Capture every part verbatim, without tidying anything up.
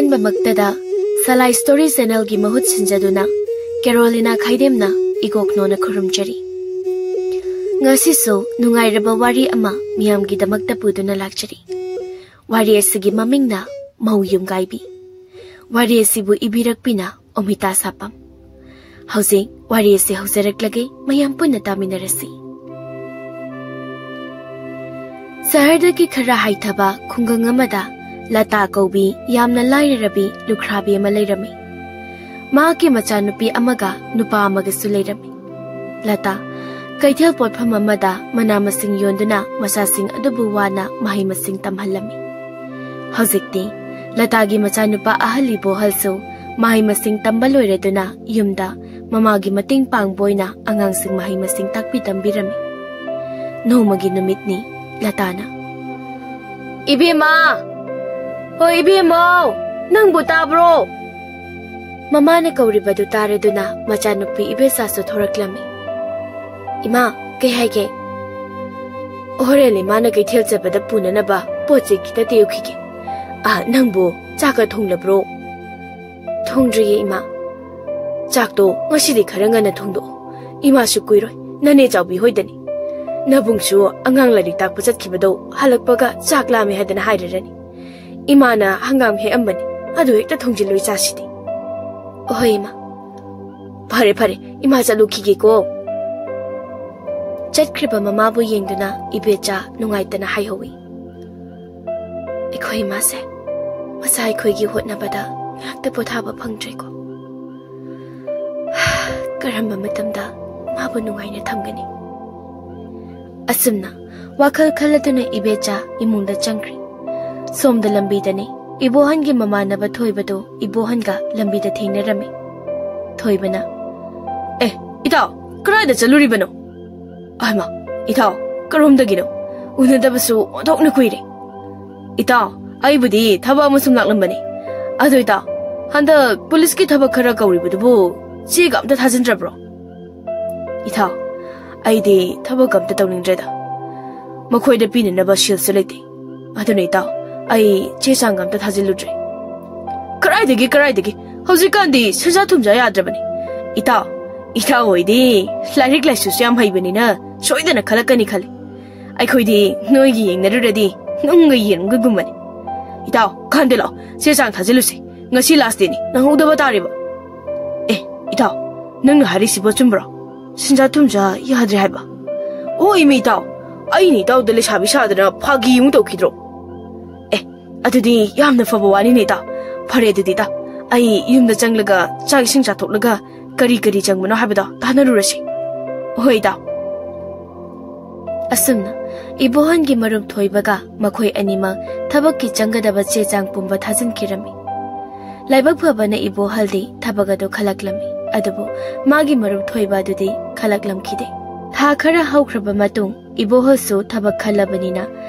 ꯑꯍꯥꯟꯕꯃꯛꯇꯗ ꯁꯂꯥꯏ story ꯆꯦꯅꯦꯜꯒꯤ ꯃꯍꯨꯠ ꯁꯤꯟꯖꯗꯨꯅ ꯀꯦꯔꯣꯂꯤꯅꯥ ꯈꯥꯏꯗꯦꯝꯅ ꯏꯀꯣꯛꯅꯣꯅ ꯈꯨꯔꯨꯝꯖꯔꯤ꯫ ꯉꯁꯤꯁꯨ ꯅꯨꯡꯉꯥꯏꯔꯕ ꯋꯥꯔꯤ ꯑꯃ ꯃꯤꯌꯥꯝꯒꯤꯗꯃꯛꯇ ꯄꯨꯗꯨꯅ ꯂꯥꯛꯆꯔꯤ꯫ ꯋꯥꯔꯤ ꯑꯁꯤꯒꯤ ꯃꯃꯤꯡꯅ ꯃꯧ ꯌꯨꯝꯒꯥꯏꯕꯤ꯫ ꯋꯥꯔꯤ ꯑꯁꯤꯕꯨ ꯏꯕꯤꯔꯛꯄꯤꯅ ꯑꯣꯃꯤꯇꯥ ꯁꯥꯄꯝ꯫ ꯍꯧꯖꯤꯛ ꯋꯥꯔꯤ ꯑꯁꯤ ꯍꯧꯖꯔꯛꯂꯒꯦ, ꯃꯌꯥꯝ ꯄꯨꯟꯅ ꯇꯥꯃꯤꯟꯅꯔꯁꯤ꯫ ꯁꯍꯔꯗꯒꯤ ꯈꯔ ꯍꯥꯏꯊꯕ ꯈꯨꯡꯒꯪ ꯑꯃꯗ ꯂꯇꯥ ꯀꯧꯕꯤ ꯌꯥꯝꯅ ꯂꯥꯏꯔꯔꯕꯤ ꯂꯨꯈ꯭ꯔꯥꯕꯤ ꯑꯃ ꯂꯩꯔꯝꯃꯤ꯫ ꯃꯍꯥꯛꯀꯤ ꯃꯆꯥꯅꯨꯄꯤ ꯑꯃꯒ ꯅꯨꯄꯥ ꯑꯃꯒꯁꯨ ꯂꯩꯔꯝꯃꯤ꯫ ꯂꯇꯥ ꯀꯩꯊꯦꯜ ꯄꯣꯠꯐꯝ ꯑꯃꯗ ꯃꯅꯥ ꯃꯁꯤꯡ ꯌꯣꯟꯗꯨꯅ ꯃꯆꯥꯁꯤꯡ ꯑꯗꯨꯕꯨ ꯋꯥꯅ ꯃꯍꯩ ꯃꯁꯤꯡ ꯇꯝꯍꯜꯂꯝꯃꯤ꯫ ꯍꯧꯖꯤꯛꯇꯤ ꯂꯇꯥꯒꯤ ꯃꯆꯥꯅꯨꯄꯥ ꯑꯍꯜ ꯏꯕꯣꯍꯜꯁꯨ ꯃꯍꯩ ꯃꯁꯤꯡ ꯇꯝꯕ ꯂꯣꯏꯔꯗꯨꯅ ꯌꯨꯝꯗ ꯃꯃꯥꯒꯤ ꯃꯇꯦꯡ ꯄꯥꯡꯕ ꯑꯣꯏꯅ ꯑꯉꯥꯡꯁꯤꯡ ꯃꯍꯩ ꯃꯁꯤꯡ ꯇꯥꯛꯄꯤ ꯇꯝꯕꯤꯔꯝꯃꯤ꯫ ꯅꯣꯡꯃꯒꯤ ꯅꯨꯃꯤꯠꯅꯤ꯫ ꯂꯇꯥꯅ, "ꯏꯕꯦꯝꯃ! ꯍꯣ ꯏꯕꯦꯝꯃꯧ! ꯅꯪꯕꯨ ꯇꯥꯕ꯭ꯔꯣ?" ꯃꯃꯥꯅ ꯀꯧꯔꯤꯕꯗꯨ ꯇꯥꯔꯗꯨꯅ ꯃꯆꯥꯅꯨꯄꯤ ꯏꯕꯦꯆꯥꯁꯨ ꯊꯣꯔꯛꯂꯝꯃꯤ꯫ "ꯏꯃꯥ, ꯀꯩ ꯍꯥꯏꯒꯦ?" "ꯍꯣꯔꯦꯟ ꯏꯃꯥꯅ ꯀꯩꯊꯦꯜ ꯆꯠꯄꯗ ꯄꯨꯅꯅꯕ ꯄꯣꯠ ꯆꯩ ꯈꯤꯇ ꯇꯦꯛꯎꯈꯤꯒꯦ꯫ ꯑ, ꯅꯪꯕꯨ ꯆꯥꯛꯀ ꯊꯣꯡꯂꯕ꯭ꯔꯣ?" "ꯊꯣꯡꯗ꯭ꯔꯤꯌꯦ, ꯏꯃꯥ꯫ ꯆꯥꯛꯇꯣ ꯉꯁꯤꯗꯤ ꯈꯔ ꯉꯟꯅ ꯊꯣꯡꯗꯣꯛꯑꯣ꯫ ꯏꯃꯥꯁꯨ ꯀꯨꯏꯔꯣꯏ, ꯅꯅꯦ ꯆꯥꯎꯕꯤ ꯍꯣꯏꯗꯅꯤ꯫ ꯅꯕꯨꯡꯁꯨ ꯑꯉꯥꯡ ꯂꯥꯏꯔꯤꯛ ꯇꯥꯛꯄ ꯆꯠꯈꯤꯕꯗꯧ ꯍꯜꯂꯛꯄꯒ ꯆꯥꯛ ꯂꯥꯝꯃꯦ ꯍꯥꯏꯗꯅ ꯍꯥꯏꯔꯔꯅꯤ꯫ ꯏꯃꯥꯅ ꯍꯪꯒꯥꯝ ꯍꯦꯛꯑꯝꯕꯅꯤ, ꯑꯗꯨ ꯍꯦꯛꯇ ꯊꯣꯡꯖꯤꯜꯂꯨ ꯏꯆꯥꯁꯤꯗꯤ꯫" "ꯑꯍꯣꯏ, ꯏꯃꯥ꯫ ꯐꯔꯦ, ꯐꯔꯦ, ꯏꯃꯥ ꯆꯠꯂꯨꯈꯤꯒꯦꯀꯣ꯫" ꯆꯠꯈ꯭ꯔꯤꯕ ꯃꯃꯥꯕꯨ ꯌꯦꯡꯗꯨꯅ ꯏꯕꯦꯆꯥ ꯅꯨꯡꯉꯥꯏꯇꯅ ꯍꯥꯏꯍꯧꯏ꯫ "ꯑꯩꯈꯣꯏ ꯏꯃꯥꯁꯦ ꯃꯆꯥ ꯑꯩꯈꯣꯏꯒꯤ ꯍꯣꯠꯅꯕꯗ ꯉꯥꯏꯍꯥꯛꯇ ꯄꯣꯊꯥꯕ ꯐꯪꯗ꯭ꯔꯦꯀꯣ꯫ ꯀꯔꯝꯕ ꯃꯇꯝꯗ ꯃꯥꯕꯨ ꯅꯨꯡꯉꯥꯏꯅ ꯊꯝꯒꯅꯤ?" ꯑꯁꯨꯝꯅ ꯋꯥꯈꯜ ꯈꯜꯂꯗꯨꯅ ꯏꯕꯦꯆꯥ ꯏꯃꯨꯡꯗ ꯆꯪꯈ꯭ꯔꯤ꯫ ꯁꯣꯝꯗ ꯂꯝꯕꯤꯗꯅꯤ ꯏꯕꯣꯍꯟꯒꯤ ꯃꯃꯥꯟꯅꯕ ꯊꯣꯏꯕꯗꯨ ꯏꯕꯣꯍꯟꯒ ꯂꯝꯕꯤꯗ ꯊꯦꯡꯅꯔꯝꯃꯤ꯫ ꯊꯣꯏꯕꯅ, "ꯑꯦ, ꯏꯇꯥꯎ, ꯀꯗꯥꯏꯗ ꯆꯠꯂꯨꯔꯤꯕꯅꯣ?" "ꯑꯍꯃ, ꯏꯇꯥꯎ, ꯀꯔꯣꯝꯗꯒꯤꯅꯣ? ꯎꯅꯗꯕꯁꯨ ꯑꯣꯟꯊꯣꯛꯅ ꯀꯨꯏꯔꯦ꯫" "ꯏꯇꯥꯎ, ꯑꯩꯕꯨꯗꯤ ꯊꯕꯛ ꯑꯃ ꯁꯨꯝ ꯂꯥꯛꯂꯝꯕꯅꯤ꯫ ꯑꯗꯣ ꯏꯇꯥꯎ, ꯍꯟꯗꯛ ꯄꯨꯂꯤꯁꯀꯤ ꯊꯕꯛ ꯈꯔ ꯀꯧꯔꯤꯕꯗꯨꯕꯨ ꯆꯦꯒ ꯑꯝꯇ ꯊꯥꯖꯤꯟꯗ꯭ꯔꯕ꯭ꯔꯣ?" "ꯏꯇꯥꯎ, ꯑꯩꯗꯤ ꯊꯕꯛ ꯑꯝꯇ ꯇꯧꯅꯤꯡꯗ꯭ꯔꯦꯗ꯫ ꯃꯈꯣꯏꯗ ꯄꯤꯅꯅꯕ ꯁꯦꯜꯁꯨ ꯂꯩꯇꯦ꯫ ꯑꯗꯨꯅ ꯏꯇꯥꯎ, ꯑꯩ ꯆꯦ ꯆꯥꯡꯒ ꯑꯝꯇ ꯊꯥꯖꯤꯜꯂꯨꯗ꯭ꯔꯦ꯫" ꯀꯔꯥꯏꯗꯒꯤ, ꯀꯔꯥꯏꯗꯒꯤ? ꯍꯧꯖꯤꯛꯀꯥꯟꯗꯤ ꯁꯦꯟꯖꯥ ꯊꯨꯝꯖꯥ ꯌꯥꯗ꯭ꯔꯕꯅꯤ꯫ ꯏꯇꯥꯎ, ꯏꯇꯥꯎ ꯍꯣꯏꯗꯤ ꯂꯥꯏꯔꯤꯛ ꯂꯥꯏꯁꯨꯁꯨ ꯌꯥꯝ ꯍꯩꯕꯅꯤꯅ ꯁꯣꯏꯗꯅ ꯈꯜꯂꯛꯀꯅꯤ ꯈꯜꯂꯤ꯫ ꯑꯩꯈꯣꯏꯗꯤ ꯅꯣꯏꯒ ꯌꯦꯡꯅꯔꯨꯔꯗꯤ ꯅꯨꯡꯒ ꯌꯦꯔꯨꯝꯒꯒꯨꯝꯕꯅꯤ꯫ ꯏꯇꯥꯎ, ꯀꯥꯟꯗꯦ ꯂꯥꯛꯑꯣ, ꯆꯦ ꯆꯥꯡ ꯊꯥꯖꯤꯜꯂꯨꯁꯦ꯫ ꯉꯁꯤ last dayꯅꯤ, ꯅꯪꯍꯧꯗꯕ ꯇꯥꯔꯤꯕ꯫ ꯑꯦ, ꯏꯇꯥꯎ, ꯅꯪꯅ ꯍꯥꯏꯔꯤꯁꯤꯕꯣ ꯆꯨꯝꯕ꯭ꯔꯣ? ꯁꯦꯟꯖꯥ ꯊꯨꯝꯖꯥ ꯌꯥꯗ꯭ꯔꯦ ꯍꯥꯏꯕ? ꯍꯣꯏ, ꯏꯃꯤ ꯏꯇꯥꯎ, ꯑꯩꯅ ꯏꯇꯥꯎꯗ ꯂꯩꯁꯥꯕꯤ ꯁꯥꯗꯅ ꯐꯥꯒꯤ ꯑꯃꯨꯛ ꯇꯧꯈꯤꯗ꯭ꯔꯣ? ꯑꯦ, ꯑꯗꯨꯗꯤ ꯌꯥꯝꯅ ꯐꯕ ꯋꯥꯅꯤꯅꯦ ꯏꯇꯥꯎ꯫ ꯐꯔꯦ ꯑꯗꯨꯗꯤ ꯏꯇꯥꯎ, ꯑꯩ ꯌꯨꯝꯗ ꯆꯪꯂꯒ ꯆꯥꯛ ꯏꯁꯤꯡ ꯆꯥꯊꯣꯛꯂꯒ ꯀꯔꯤ ꯀꯔꯤ ꯆꯪꯕꯅꯣ ꯍꯥꯏꯕꯗꯣ ꯇꯥꯟꯅꯔꯨꯔꯁꯤ꯫ ꯍꯣꯏ ꯏꯇꯥꯎ꯫ ꯑꯁꯨꯝꯅ ꯏꯕꯣꯍꯜꯒꯤ ꯃꯔꯨꯞ ꯊꯣꯏꯕꯒ ꯃꯈꯣꯏ ꯑꯅꯤꯃꯛ ꯊꯕꯛꯀꯤ ꯆꯪꯒꯗꯕ ꯆꯦ ꯆꯥꯡ ꯄꯨꯝꯕ ꯊꯥꯖꯤꯟꯈꯤꯔꯝꯃꯤ꯫ ꯂꯥꯏꯕꯛ ꯐꯕꯅ ꯏꯕꯣꯍꯜꯗꯤ ꯊꯕꯛ ꯑꯗꯨ ꯈꯜꯂꯛꯂꯝꯃꯤ, ꯑꯗꯨꯕꯨ ꯃꯥꯒꯤ ꯃꯔꯨꯞ ꯊꯣꯏꯕ ꯑꯗꯨꯗꯤ ꯈꯜꯂꯛꯂꯝꯈꯤꯗꯦ꯫ ꯊꯥ ꯈꯔ ꯍꯧꯈ꯭ꯔꯕ ꯃꯇꯨꯡ ꯏꯕꯣꯍꯜꯁꯨ ꯊꯕꯛ ꯈꯜꯂꯕꯅꯤꯅ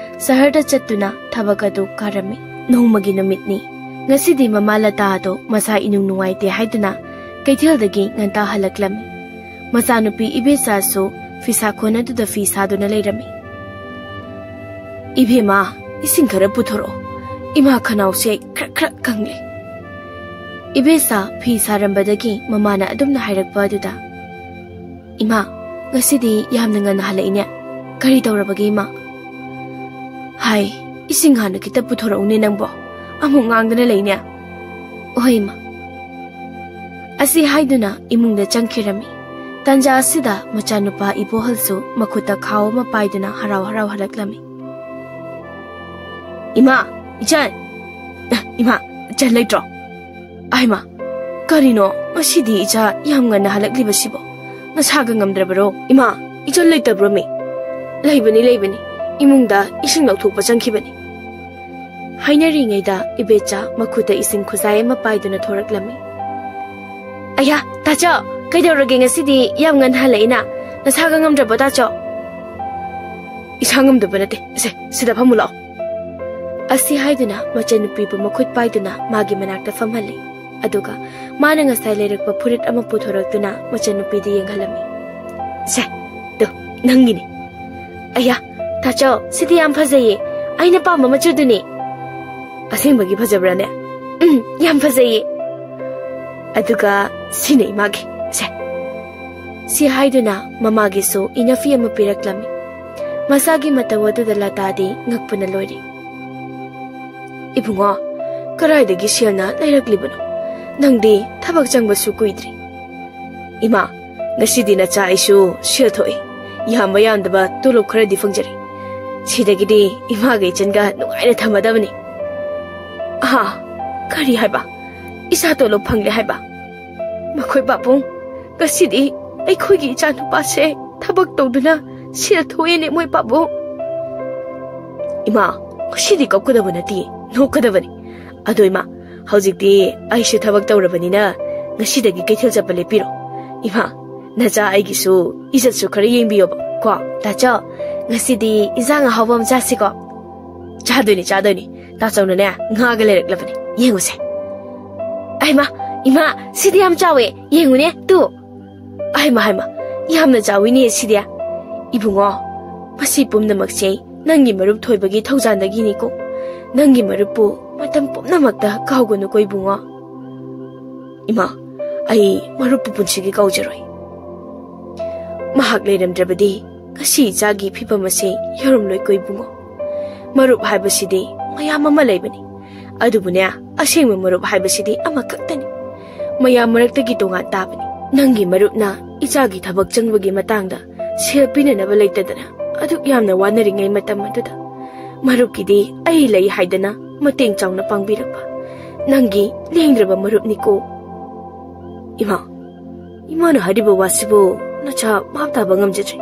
ꯁꯍꯔꯗ ꯆꯠꯇꯨꯅ ꯊꯕꯛ ꯑꯗꯨ ꯀꯥꯔꯝꯃꯤ꯫ ꯅꯣꯡꯃꯒꯤ ꯅꯨꯃꯤꯠꯅꯤ꯫ ꯉꯁꯤꯗꯤ ꯃꯃꯥ ꯂꯇꯥ ꯑꯗꯣ ꯃꯁꯥ ꯏꯅꯨꯡ ꯅꯨꯡꯉꯥꯏꯇꯦ ꯍꯥꯏꯗꯨꯅ ꯀꯩꯊꯦꯜꯗꯒꯤ ꯉꯟꯇꯥ ꯍꯜꯂꯛꯂꯝꯃꯤ꯫ ꯃꯆꯥꯅꯨꯄꯤ ꯏꯕꯦꯆꯥꯁꯨ ꯐꯤꯁꯥ ꯈꯣꯟ ꯑꯗꯨꯗ ꯐꯤ ꯁꯥꯗꯨꯅ ꯂꯩꯔꯝꯃꯤ꯫ "ꯏꯕꯦꯝꯃ, ꯏꯁꯤꯡ ꯈꯔ ꯄꯨꯊꯣꯔꯛꯑꯣ꯫ ꯏꯃꯥ ꯈꯅꯥꯎꯁꯦ ꯈ꯭ꯔꯛ ꯈ꯭ꯔꯛ ꯀꯪꯂꯦ꯫" ꯏꯕꯦꯆꯥ ꯐꯤ ꯁꯥꯔꯝꯕꯗꯒꯤ ꯃꯃꯥꯅ ꯑꯗꯨꯝꯅ ꯍꯥꯏꯔꯛꯄ ꯑꯗꯨꯗ, "ꯏꯃꯥ, ꯉꯁꯤꯗꯤ ꯌꯥꯝꯅ ꯉꯟꯅ ꯍꯜꯂꯛꯏꯅꯦ꯫ ꯀꯔꯤ ꯇꯧꯔꯕꯒꯦ ꯏꯃꯥ?" "ꯍꯥꯏ, ꯏꯁꯤꯡ ꯍꯥꯟꯅ ꯈꯤꯇ ꯄꯨꯊꯣꯔꯛꯎꯅꯦ ꯅꯪꯕꯣ꯫ ꯑꯃꯨꯛ ꯉꯥꯡꯗꯅ ꯂꯩꯅꯦ꯫" "ꯍꯣꯏ ꯏꯃꯥ꯫" ꯑꯁꯤ ꯍꯥꯏꯗꯨꯅ ꯏꯃꯨꯡꯗ ꯆꯪꯈꯤꯔꯝꯃꯤ꯫ ꯇꯟꯖꯥ ꯑꯁꯤꯗ ꯃꯆꯥꯅꯨꯄꯥ ꯏꯕꯣꯍꯜꯁꯨ ꯃꯈꯨꯠꯇ ꯈꯥꯎ ꯑꯃ ꯄꯥꯏꯗꯨꯅ ꯍꯔꯥꯎ ꯍꯔꯥꯎ ꯍꯜꯂꯛꯂꯝꯃꯤ꯫ "ꯏꯃꯥ, ꯏꯆꯟ! ꯑꯦ, ꯏꯃꯥ, ꯏꯆꯟ ꯂꯩꯇ꯭ꯔꯣ? ꯑꯥꯏꯃꯥ, ꯀꯔꯤꯅꯣ ꯉꯁꯤꯗꯤ ꯏꯆꯥ ꯌꯥꯝ ꯉꯟꯅ ꯍꯜꯂꯛꯂꯤꯕꯁꯤꯕꯣ? ꯅꯁꯥꯒ ꯉꯝꯗ꯭ꯔꯕꯔꯣ?" "ꯏꯃꯥ, ꯏꯆꯟ ꯂꯩꯇꯕ꯭ꯔꯣꯃꯤ?" "ꯂꯩꯕꯅꯤ, ꯂꯩꯕꯅꯤ꯫ ꯏꯃꯨꯡꯗ ꯏꯁꯤꯡ ꯂꯧꯊꯣꯛꯄ ꯆꯪꯈꯤꯕꯅꯤ꯫" ꯍꯥꯏꯅꯔꯤꯉꯩꯗ ꯏꯕꯦꯆꯥ ꯃꯈꯨꯠꯇ ꯏꯁꯤꯡ ꯈꯨꯖꯥꯏ ꯑꯃ ꯄꯥꯏꯗꯨꯅ ꯊꯣꯔꯛꯂꯝꯃꯤ꯫ "ꯑꯌꯥ, ꯇꯥꯆꯧ, ꯀꯩꯗꯧꯔꯒꯦ ꯉꯁꯤꯗꯤ ꯌꯥꯝ ꯉꯟꯅ ꯍꯜꯂꯛꯏꯅ? ꯅꯁꯥꯒ ꯉꯝꯗ꯭ꯔꯕꯣ, ꯇꯥꯆꯧ?" "ꯏꯁꯥ ꯉꯝꯗꯕ ꯅꯠꯇꯦ꯫ ꯁꯦ, ꯁꯤꯗ ꯐꯝꯃꯨ ꯂꯥꯛꯑꯣ꯫" ꯑꯁꯤ ꯍꯥꯏꯗꯨꯅ ꯃꯆꯟꯅꯨꯄꯤꯕꯨ ꯃꯈꯨꯠ ꯄꯥꯏꯗꯨꯅ ꯃꯥꯒꯤ ꯃꯅꯥꯛꯇ ꯐꯝꯍꯜꯂꯤ꯫ ꯑꯗꯨꯒ ꯃꯥꯅ ꯉꯁꯥꯏ ꯂꯩꯔꯛꯄ ꯐꯨꯔꯤꯠ ꯑꯃ ꯄꯨꯊꯣꯔꯛꯇꯨꯅ ꯃꯆꯟꯅꯨꯄꯤꯗ ꯌꯦꯡꯍꯜꯂꯝꯃꯤ꯫ "ꯁꯦ, ꯇꯨ, ꯅꯪꯒꯤꯅꯤ꯫" "ꯑꯌꯥ, ꯇꯥꯆꯧ, ꯁꯤꯗꯤ ꯌꯥꯝ ꯐꯖꯩꯌꯦ꯫ ꯑꯩꯅ ꯄꯥꯝꯕ ꯃꯆꯨꯗꯨꯅꯤ꯫" "ꯑꯁꯦꯡꯕꯒꯤ ꯐꯖꯕ꯭ꯔꯥꯅꯦ?" "ꯎꯝ, ꯌꯥꯝ ꯐꯖꯩꯌꯦ꯫ ꯑꯗꯨꯒ ꯁꯤꯅ ꯏꯃꯥꯒꯤ꯫ ꯁꯦ꯫" ꯁꯤ ꯍꯥꯏꯗꯨꯅ ꯃꯃꯥꯒꯤꯁꯨ ꯏꯅꯐꯤ ꯑꯃ ꯄꯤꯔꯛꯂꯝꯃꯤ꯫ ꯃꯆꯥꯒꯤ ꯃꯇꯧ ꯑꯗꯨꯗ ꯂꯇꯥꯗꯤ ꯉꯛꯄꯅ ꯂꯣꯏꯔꯦ꯫ "ꯏꯕꯨꯡꯉꯣ, ꯀꯗꯥꯏꯗꯒꯤ ꯁꯦꯜꯅ ꯂꯩꯔꯛꯂꯤꯕꯅꯣ? ꯅꯪꯗꯤ ꯊꯕꯛ ꯆꯪꯕꯁꯨ ꯀꯨꯏꯗ꯭ꯔꯤ꯫" "ꯏꯃꯥ, ꯉꯁꯤꯗꯤ ꯅꯆꯥ ꯑꯩꯁꯨ ꯁꯦꯜ ꯊꯣꯛꯏ꯫ ꯌꯥꯝꯕ ꯌꯥꯝꯗꯕ ꯇꯣꯂꯣꯞ ꯈꯔꯗꯤ ꯐꯪꯖꯔꯤ꯫ ꯁꯤꯗꯒꯤꯗꯤ ꯏꯃꯥꯒ ꯏꯆꯟꯒ ꯅꯨꯡꯉꯥꯏꯅ ꯊꯝꯃꯗꯕꯅꯤ꯫" "ꯑꯍꯥ, ꯀꯔꯤ ꯍꯥꯏꯕ? ꯏꯆꯥ ꯇꯣꯂꯣꯞ ꯐꯪꯂꯦ ꯍꯥꯏꯕ? ꯃꯈꯣꯏ ꯄꯥꯕꯨꯡ, ꯉꯁꯤꯗꯤ ꯑꯩꯈꯣꯏꯒꯤ ꯏꯆꯥ ꯅꯨꯄꯥꯁꯦ ꯊꯕꯛ ꯇꯧꯗꯨꯅ ꯁꯦꯜ ꯊꯣꯛꯑꯦꯅꯦ ꯃꯣꯏ ꯄꯥꯕꯨꯡ꯫" "ꯏꯃꯥ, ꯉꯁꯤꯗꯤ ꯀꯞꯀꯗꯕ ꯅꯠꯇꯦ, ꯅꯣꯛꯀꯗꯕꯅꯤ꯫ ꯑꯗꯣ ꯏꯃꯥ, ꯍꯧꯖꯤꯛꯇꯤ ꯑꯩꯁꯨ ꯊꯕꯛ ꯇꯧꯔꯕꯅꯤꯅ ꯉꯁꯤꯗꯒꯤ ꯀꯩꯊꯦꯜ ꯆꯠꯄ ꯂꯦꯞꯄꯤꯔꯣ꯫ ꯏꯃꯥ, ꯅꯆꯥ ꯑꯩꯒꯤꯁꯨ ꯏꯖꯠꯁꯨ ꯈꯔ ꯌꯦꯡꯕꯤꯌꯣꯕ ꯀꯣ꯫ ꯇꯥꯆꯧ, ꯉꯁꯤꯗꯤ ꯏꯟꯖꯥꯡ ꯑꯍꯥꯎꯕ ꯑꯃ ꯆꯥꯁꯤꯀꯣ꯫" "ꯆꯥꯗꯣꯏꯅꯤ, ꯆꯥꯗꯣꯏꯅꯤ꯫ ꯇꯥꯆꯧꯅꯅꯦ, ꯉꯥꯒ ꯂꯩꯔꯛꯂꯕꯅꯤ꯫ ꯌꯦꯡꯉꯨꯁꯦ꯫" "ꯑꯩꯃ, ꯏꯃꯥ, ꯁꯤꯗꯤ ꯌꯥꯝ ꯆꯥꯎꯋꯦ꯫ ꯌꯦꯡꯉꯨꯅꯦ, ꯇꯨ꯫" "ꯑꯩꯃ, ꯍꯩꯃ, ꯌꯥꯝꯅ ꯆꯥꯎꯋꯤꯅꯦ ꯁꯤꯗꯤ꯫" "ꯏꯕꯨꯡꯉꯣ, ꯃꯁꯤ ꯄꯨꯝꯅꯃꯛꯁꯦ ꯅꯪꯒꯤ ꯃꯔꯨꯞ ꯊꯣꯏꯕꯒꯤ ꯊꯧꯖꯥꯟꯗꯒꯤꯅꯤꯀꯣ꯫ ꯅꯪꯒꯤ ꯃꯔꯨꯞꯄꯨ ꯃꯇꯝ ꯄꯨꯝꯅꯃꯛꯇ ꯀꯥꯎꯒꯅꯨꯀꯣ ꯏꯕꯨꯡꯉꯣ꯫" "ꯏꯃꯥ, ꯑꯩ ꯃꯔꯨꯞꯄꯨ ꯄꯨꯟꯁꯤꯒꯤ ꯀꯥꯎꯖꯔꯣꯏ꯫ ꯃꯍꯥꯛ ꯂꯩꯔꯝꯗ꯭ꯔꯕꯗꯤ ꯉꯁꯤ ꯏꯆꯥꯒꯤ ꯐꯤꯕꯝ ꯑꯁꯤ ꯌꯧꯔꯝꯂꯣꯏꯀꯣ ꯏꯕꯨꯡꯉꯣ꯫ ꯃꯔꯨꯞ ꯍꯥꯏꯕꯁꯤꯗꯤ ꯃꯌꯥꯝ ꯑꯃ ꯂꯩꯕꯅꯤ꯫ ꯑꯗꯨꯕꯨꯅꯦ, ꯑꯁꯦꯡꯕ ꯃꯔꯨꯞ ꯍꯥꯏꯕꯁꯤꯗꯤ ꯑꯃꯈꯛꯇꯅꯤ꯫ ꯃꯌꯥꯝ ꯃꯔꯛꯇꯒꯤ ꯇꯣꯉꯥꯟ ꯇꯥꯕꯅꯤ꯫ ꯅꯪꯒꯤ ꯃꯔꯨꯞꯅ ꯏꯆꯥꯒꯤ ꯊꯕꯛ ꯆꯪꯕꯒꯤ ꯃꯇꯥꯡꯗ ꯁꯦꯜ ꯄꯤꯅꯅꯕ ꯂꯩꯇꯗꯅ ꯑꯗꯨꯛ ꯌꯥꯝꯅ ꯋꯥꯅꯔꯤꯉꯩ ꯃꯇꯝ ꯑꯗꯨꯗ ꯃꯔꯨꯞꯀꯤꯗꯤ ꯑꯩ ꯂꯩ ꯍꯥꯏꯗꯅ ꯃꯇꯦꯡ ꯆꯥꯎꯅ ꯄꯥꯡꯕꯤꯔꯛꯄ ꯅꯪꯒꯤ ꯂꯦꯡꯗ꯭ꯔꯕ ꯃꯔꯨꯞꯅꯤꯀꯣ꯫" "ꯏꯃꯥ, ꯏꯃꯥꯅ ꯍꯥꯏꯔꯤꯕ ꯋꯥꯁꯤꯕꯨ ꯅꯆꯥ ꯚꯥꯞ ꯇꯥꯕ ꯉꯝꯖꯗ꯭ꯔꯦ꯫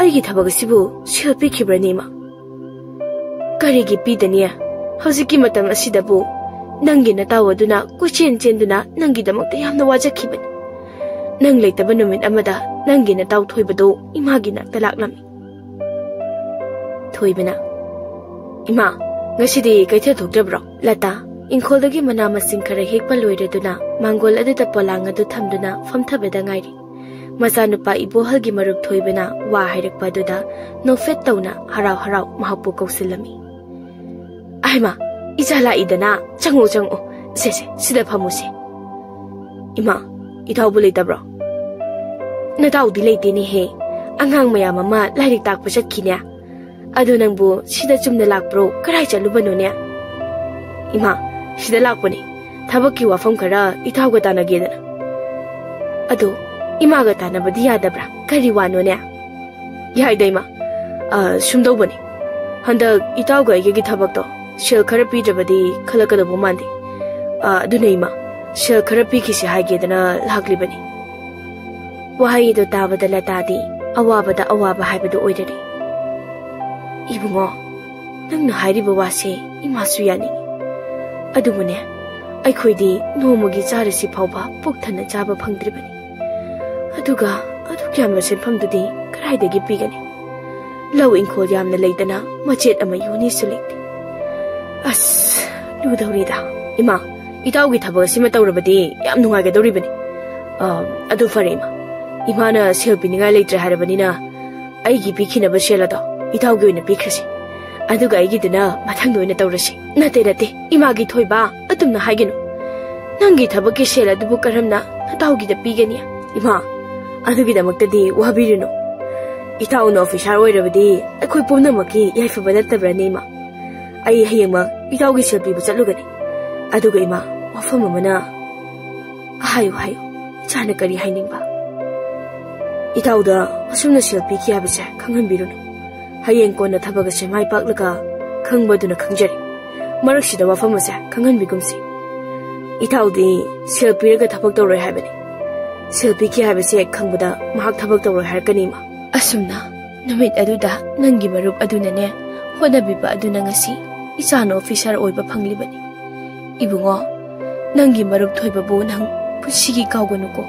ꯑꯩꯒꯤ ꯊꯕꯛ ꯑꯁꯤꯕꯨ ꯁꯦꯜ ꯄꯤꯈꯤꯕ꯭ꯔꯅꯦ, ꯏꯃꯥ?" "ꯀꯔꯤꯒꯤ ꯄꯤꯗꯅꯤ? ꯍꯧꯖꯤꯛꯀꯤ ꯃꯇꯝ ꯑꯁꯤꯗꯕꯨ ꯅꯪꯒꯤ ꯅꯇꯥꯎ ꯑꯗꯨꯅ ꯀꯣꯏꯆꯦꯟ ꯆꯦꯟꯗꯨꯅ ꯅꯪꯒꯤꯗꯃꯛꯇ ꯌꯥꯝꯅ ꯋꯥꯖꯈꯤꯕꯅꯤ꯫ ꯅꯪ ꯂꯩꯇꯕ ꯅꯨꯃꯤꯠ ꯑꯃꯗ ꯅꯪꯒꯤ ꯅꯇꯥꯎ ꯊꯣꯏꯕꯗꯨ ꯏꯃꯥꯒꯤ ꯅꯥꯛꯇ ꯂꯥꯛꯂꯝꯃꯤ꯫" ꯊꯣꯏꯕꯅ, "ꯏꯃꯥ, ꯉꯁꯤꯗꯤ ꯀꯩꯊꯦꯜ ꯊꯣꯛꯇ꯭ꯔꯕ꯭ꯔꯣ?" ꯂꯇꯥ ꯏꯪꯈꯣꯜꯗꯒꯤ ꯃꯅꯥ ꯃꯁꯤꯡ ꯈꯔ ꯍꯦꯛꯄ ꯂꯣꯏꯔꯗꯨꯅ ꯃꯥꯡꯒꯣꯜ ꯑꯗꯨꯗ ꯄꯣꯂꯥꯡ ꯑꯗꯨ ꯊꯝꯗꯨꯅ ꯐꯝꯊꯕꯗ ꯉꯥꯏꯔꯤ꯫ ꯃꯆꯥꯅꯨꯄꯥ ꯏꯕꯣꯍꯜꯒꯤ ꯃꯔꯨꯞ ꯊꯣꯏꯕꯅ ꯋꯥ ꯍꯥꯏꯔꯛꯄ ꯑꯗꯨꯗ ꯅꯣꯛꯐꯦꯠ ꯇꯧꯅ ꯍꯔꯥꯎ ꯍꯔꯥꯎ ꯃꯍꯥꯛꯄꯨ ꯀꯧꯁꯤꯜꯂꯝꯃꯤ꯫ "ꯑꯍꯩꯃꯥ, ꯏꯆꯥ ꯂꯥꯛꯏꯗꯅ, ꯆꯪꯉꯣ, ꯆꯪꯉꯣ꯫ ꯁꯦ, ꯁꯦ, ꯁꯤꯗ ꯐꯝꯃꯨꯁꯦ꯫ ꯏꯃꯥ, ꯏꯇꯥꯎꯕꯨ ꯂꯩꯇꯕ꯭ꯔꯣ? ꯅꯇꯥꯎꯗꯤ ꯂꯩꯇꯦꯅꯦꯍꯦ꯫ ꯑꯉꯥꯡ ꯃꯌꯥꯝ ꯑꯃ ꯂꯥꯏꯔꯤꯛ ꯇꯥꯛꯄ ꯆꯠꯈꯤꯅꯦ꯫ ꯑꯗꯨ ꯅꯪꯕꯨ ꯁꯤꯗ ꯆꯨꯝꯅ ꯂꯥꯛꯄ꯭ꯔꯣ? ꯀꯔꯥꯏ ꯆꯠꯂꯨꯕꯅꯣꯅꯦ? ꯏꯃꯥ, ꯁꯤꯗ ꯂꯥꯛꯄꯅꯦ꯫ ꯊꯕꯛꯀꯤ ꯋꯥꯐꯝ ꯈꯔ ꯏꯇꯥꯎꯒ ꯇꯥꯟꯅꯒꯦꯗꯅ꯫ ꯑꯗꯣ, ꯏꯃꯥꯒ ꯇꯥꯟꯅꯕꯗꯤ ꯌꯥꯗꯕ꯭ꯔꯥ? ꯀꯔꯤ ꯋꯥꯅꯣꯅꯦ? ꯌꯥꯏꯗ, ꯏꯃꯥ꯫ ꯑ, ꯁꯨꯝꯗꯧꯕꯅꯤ꯫ ꯍꯟꯗꯛ ꯏꯇꯥꯎꯒ ꯑꯩꯒꯒꯤ ꯊꯕꯛꯇꯣ ꯁꯦꯜ ꯈꯔ ꯄꯤꯗ꯭ꯔꯕꯗꯤ ꯈꯜꯂꯛꯀꯗꯧꯕ ꯃꯥꯟꯗꯦ꯫ ꯑ, ꯑꯗꯨꯅ ꯏꯃꯥ, ꯁꯦꯜ ꯈꯔ ꯄꯤꯈꯤꯁꯤ ꯍꯥꯏꯒꯦꯗꯅ ꯂꯥꯛꯂꯤꯕꯅꯤ꯫ ꯋꯥꯍꯩ ꯑꯗꯨ ꯇꯥꯕꯗ ꯂꯇꯥꯗꯤ ꯑꯋꯥꯕꯗ ꯑꯋꯥꯕ ꯍꯥꯏꯕꯗꯨ ꯑꯣꯏꯔꯔꯦ꯫ ꯏꯕꯨꯡꯉꯣ, ꯅꯪꯅ ꯍꯥꯏꯔꯤꯕ ꯋꯥꯁꯦ ꯏꯃꯥꯁꯨ ꯌꯥꯅꯤꯡꯏ꯫ ꯑꯗꯨꯕꯨꯅꯦ, ꯑꯩꯈꯣꯏꯗꯤ ꯅꯣꯡꯃꯒꯤ ꯆꯥꯔꯤꯁꯤ ꯐꯥꯎꯕ ꯄꯨꯛ ꯊꯟꯅ ꯆꯥꯕ ꯐꯪꯗ꯭ꯔꯤꯕꯅꯤ꯫ ꯑꯗꯨꯒ ꯑꯗꯨꯛ ꯌꯥꯝꯕ ꯁꯦꯟꯐꯝꯗꯨꯗꯤ ꯀꯗꯥꯏꯗꯒꯤ ꯄꯤꯒꯅꯤ? ꯂꯧ ꯏꯪꯈꯣꯜ ꯌꯥꯝꯅ ꯂꯩꯗꯅ ꯃꯆꯦꯠ ꯑꯃ ꯌꯣꯟꯅꯤꯁꯨ ꯂꯩꯇꯦ꯫ ꯑꯁ, ꯂꯨꯗꯧꯔꯤꯗ꯫ ꯏꯃꯥ, ꯏꯇꯥꯎꯒꯤ ꯊꯕꯛ ꯑꯁꯤꯃ ꯇꯧꯔꯕꯗꯤ ꯌꯥꯝ ꯅꯨꯡꯉꯥꯏꯒꯗꯧꯔꯤꯕꯅꯤ꯫ ꯑ, ꯑꯗꯨ ꯐꯔꯦ ꯏꯃꯥ, ꯏꯃꯥꯅ ꯁꯦꯜ ꯄꯤꯅꯤꯡꯉꯥꯏ ꯂꯩꯇ꯭ꯔꯦ ꯍꯥꯏꯔꯕꯅꯤꯅ ꯑꯩꯒꯤ ꯄꯤꯈꯤꯅꯕ ꯁꯦꯜ ꯑꯗꯣ ꯏꯇꯥꯎꯒꯤ ꯑꯣꯏꯅ ꯄꯤꯈ꯭ꯔꯁꯤ꯫ ꯑꯗꯨꯒ ꯑꯩꯒꯤꯗꯨꯅ ꯃꯊꯪꯗ ꯑꯣꯏꯅ ꯇꯧꯔꯁꯤ꯫ ꯅꯠꯇꯦ, ꯅꯠꯇꯦ, ꯏꯃꯥꯒꯤ ꯊꯣꯏꯕ, ꯑꯗꯨꯝꯅ ꯍꯥꯏꯒꯅꯨ꯫ ꯅꯪꯒꯤ ꯊꯕꯛꯀꯤ ꯁꯦꯜ ꯑꯗꯨꯕꯨ ꯀꯔꯝꯅ ꯅꯇꯥꯎꯒꯤꯗ ꯄꯤꯒꯅꯤ? ꯏꯃꯥ, ꯑꯗꯨꯒꯤꯗꯃꯛꯇꯗꯤ ꯋꯥꯕꯤꯔꯨꯅꯨ꯫ ꯏꯇꯥꯎꯅ ꯑꯣꯐꯤꯁꯥꯔ ꯑꯣꯏꯔꯕꯗꯤ ꯑꯩꯈꯣꯏ ꯄꯨꯝꯅꯃꯛꯀꯤ ꯌꯥꯏꯐꯕ ꯅꯠꯇꯕ꯭ꯔꯅꯦ, ꯏꯃꯥ? ꯑꯩ ꯍꯌꯦꯡꯃꯛ ꯏꯇꯥꯎꯒꯤ ꯁꯦꯜ ꯄꯤꯕ ꯆꯠꯂꯨꯒꯅꯤ꯫ ꯑꯗꯨꯒ ꯏꯃꯥ, ꯋꯥꯐꯝ ꯑꯃꯅ, ꯍꯥꯏꯌꯨ, ꯍꯥꯏꯌꯨ, ꯏꯆꯥꯅ ꯀꯔꯤ ꯍꯥꯏꯅꯤꯡꯕ? ꯏꯇꯥꯎꯗ ꯑꯁꯨꯝꯅ ꯁꯦꯜ ꯄꯤꯈꯤ ꯍꯥꯏꯕꯁꯦ ꯈꯪꯍꯟꯕꯤꯔꯨꯅꯨ꯫ ꯍꯌꯦꯡ ꯀꯣꯟꯅ ꯊꯕꯛ ꯑꯁꯦ ꯃꯥꯏ ꯄꯥꯛꯂꯒ ꯈꯪꯕꯗꯨꯅ ꯈꯪꯖꯔꯦ꯫ ꯃꯔꯛꯁꯤꯗ ꯋꯥꯐꯝ ꯑꯁꯦ ꯈꯪꯍꯟꯕꯤꯒꯨꯝꯁꯤ꯫ ꯏꯇꯥꯎꯗꯤ ꯁꯦꯜ ꯄꯤꯔꯒ ꯊꯕꯛ ꯇꯧꯔꯣꯏ ꯍꯥꯏꯕꯅꯤ꯫ ꯁꯦꯜ ꯄꯤꯈꯤ ꯍꯥꯏꯕꯁꯦ ꯈꯪꯕꯗ ꯃꯍꯥꯛ ꯊꯕꯛ ꯇꯧꯔꯣꯏ ꯍꯥꯏꯔꯛꯀꯅꯤ, ꯏꯃꯥ꯫ ꯑꯁꯨꯝꯅ ꯅꯨꯃꯤꯠ ꯑꯗꯨꯗ ꯅꯪꯒꯤ ꯃꯔꯨꯞ ꯑꯗꯨꯅꯅꯦ, ꯍꯣꯠꯅꯕꯤꯕ ꯑꯗꯨꯅ ꯉꯁꯤ ꯏꯆꯥꯅ ꯑꯣꯐꯤꯁꯥꯔ ꯑꯣꯏꯕ ꯐꯪꯂꯤꯕꯅꯤ꯫ ꯏꯕꯨꯡꯉꯣ, ꯅꯪꯒꯤ ꯃꯔꯨꯞ ꯊꯣꯏꯕꯕꯨ ꯅꯪ ꯄꯨꯟꯁꯤꯒꯤ ꯀꯥꯎꯒꯅꯨꯀꯣ꯫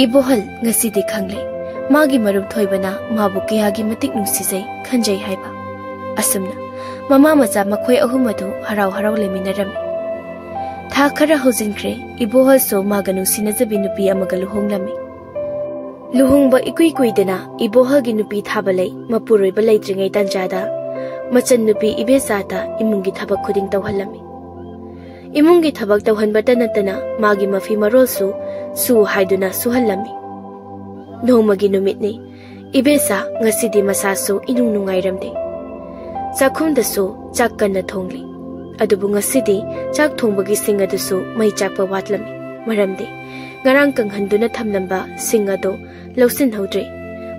ꯏꯕꯣꯍꯜ ꯉꯁꯤꯗꯤ ꯈꯪꯂꯦ, ꯃꯥꯒꯤ ꯃꯔꯨꯞ ꯊꯣꯏꯕꯅ ꯃꯥꯕꯨ ꯀꯌꯥꯒꯤ ꯃꯇꯤꯛ ꯅꯨꯡꯁꯤꯖꯩ, ꯈꯟꯖꯩ ꯍꯥꯏꯕ꯫ ꯑꯁꯨꯝꯅ ꯃꯃꯥ ꯃꯆꯥ ꯃꯈꯣꯏ ꯑꯍꯨꯝ ꯑꯗꯨ ꯍꯔꯥꯎ ꯍꯔꯥꯎ ꯂꯩꯃꯤꯟꯅꯔꯝꯃꯤ꯫ ꯊꯥ ꯈꯔ ꯍꯧꯖꯤꯟꯈ꯭ꯔꯦ, ꯏꯕꯣꯍꯜꯁꯨ ꯃꯥꯒ ꯅꯨꯡꯁꯤꯅꯖꯕꯤ ꯅꯨꯄꯤ ꯑꯃꯒ ꯂꯨꯍꯣꯡꯂꯝꯃꯤ꯫ ꯂꯨꯍꯣꯡꯕ ꯏꯀꯨꯏ ꯀꯨꯏꯗꯅ ꯏꯕꯣꯍꯜꯒꯤ ꯅꯨꯄꯤ ꯊꯥꯕ ꯂꯩ ꯃꯄꯨꯔꯣꯏꯕ ꯂꯩꯇ꯭ꯔꯤꯉꯩ ꯇꯥꯟꯖꯥꯗ ꯃꯆꯟꯅꯨꯄꯤ ꯏꯕꯦꯆꯥꯗ ꯏꯃꯨꯡꯒꯤ ꯊꯕꯛ ꯈꯨꯗꯤꯡ ꯇꯧꯍꯜꯂꯝꯃꯤ꯫ ꯏꯃꯨꯡꯒꯤ ꯊꯕꯛ ꯇꯧꯍꯟꯕꯇ ꯅꯠꯇꯅ ꯃꯥꯒꯤ ꯃꯐꯤ ꯃꯔꯣꯜꯁꯨ ꯁꯨ ꯍꯥꯏꯗꯨꯅ ꯁꯨꯍꯜꯂꯝꯃꯤ꯫ ꯅꯣꯡꯃꯒꯤ ꯅꯨꯃꯤꯠꯅꯤ꯫ ꯏꯕꯦꯆꯥ ꯉꯁꯤꯗꯤ ꯃꯁꯥꯁꯨ ꯏꯅꯨꯡ ꯅꯨꯡꯉꯥꯏꯔꯝꯗꯦ꯫ ꯆꯥꯛꯈꯨꯝꯗꯁꯨ ꯆꯥꯛ ꯀꯟꯅ ꯊꯣꯡꯂꯤ꯫ ꯑꯗꯨꯕꯨ ꯉꯁꯤꯗꯤ ꯆꯥꯛ ꯊꯣꯡꯕꯒꯤ ꯁꯤꯡ ꯑꯗꯨꯁꯨ ꯃꯩ ꯆꯥꯛꯄ ꯋꯥꯠꯂꯝꯃꯤ꯫ ꯃꯔꯝꯗꯤ ꯉꯔꯥꯡ ꯀꯪꯍꯟꯗꯨꯅ ꯊꯝꯂꯝꯕ ꯁꯤꯡ ꯑꯗꯨ ꯂꯧꯁꯤꯟꯍꯧꯗ꯭ꯔꯦ꯫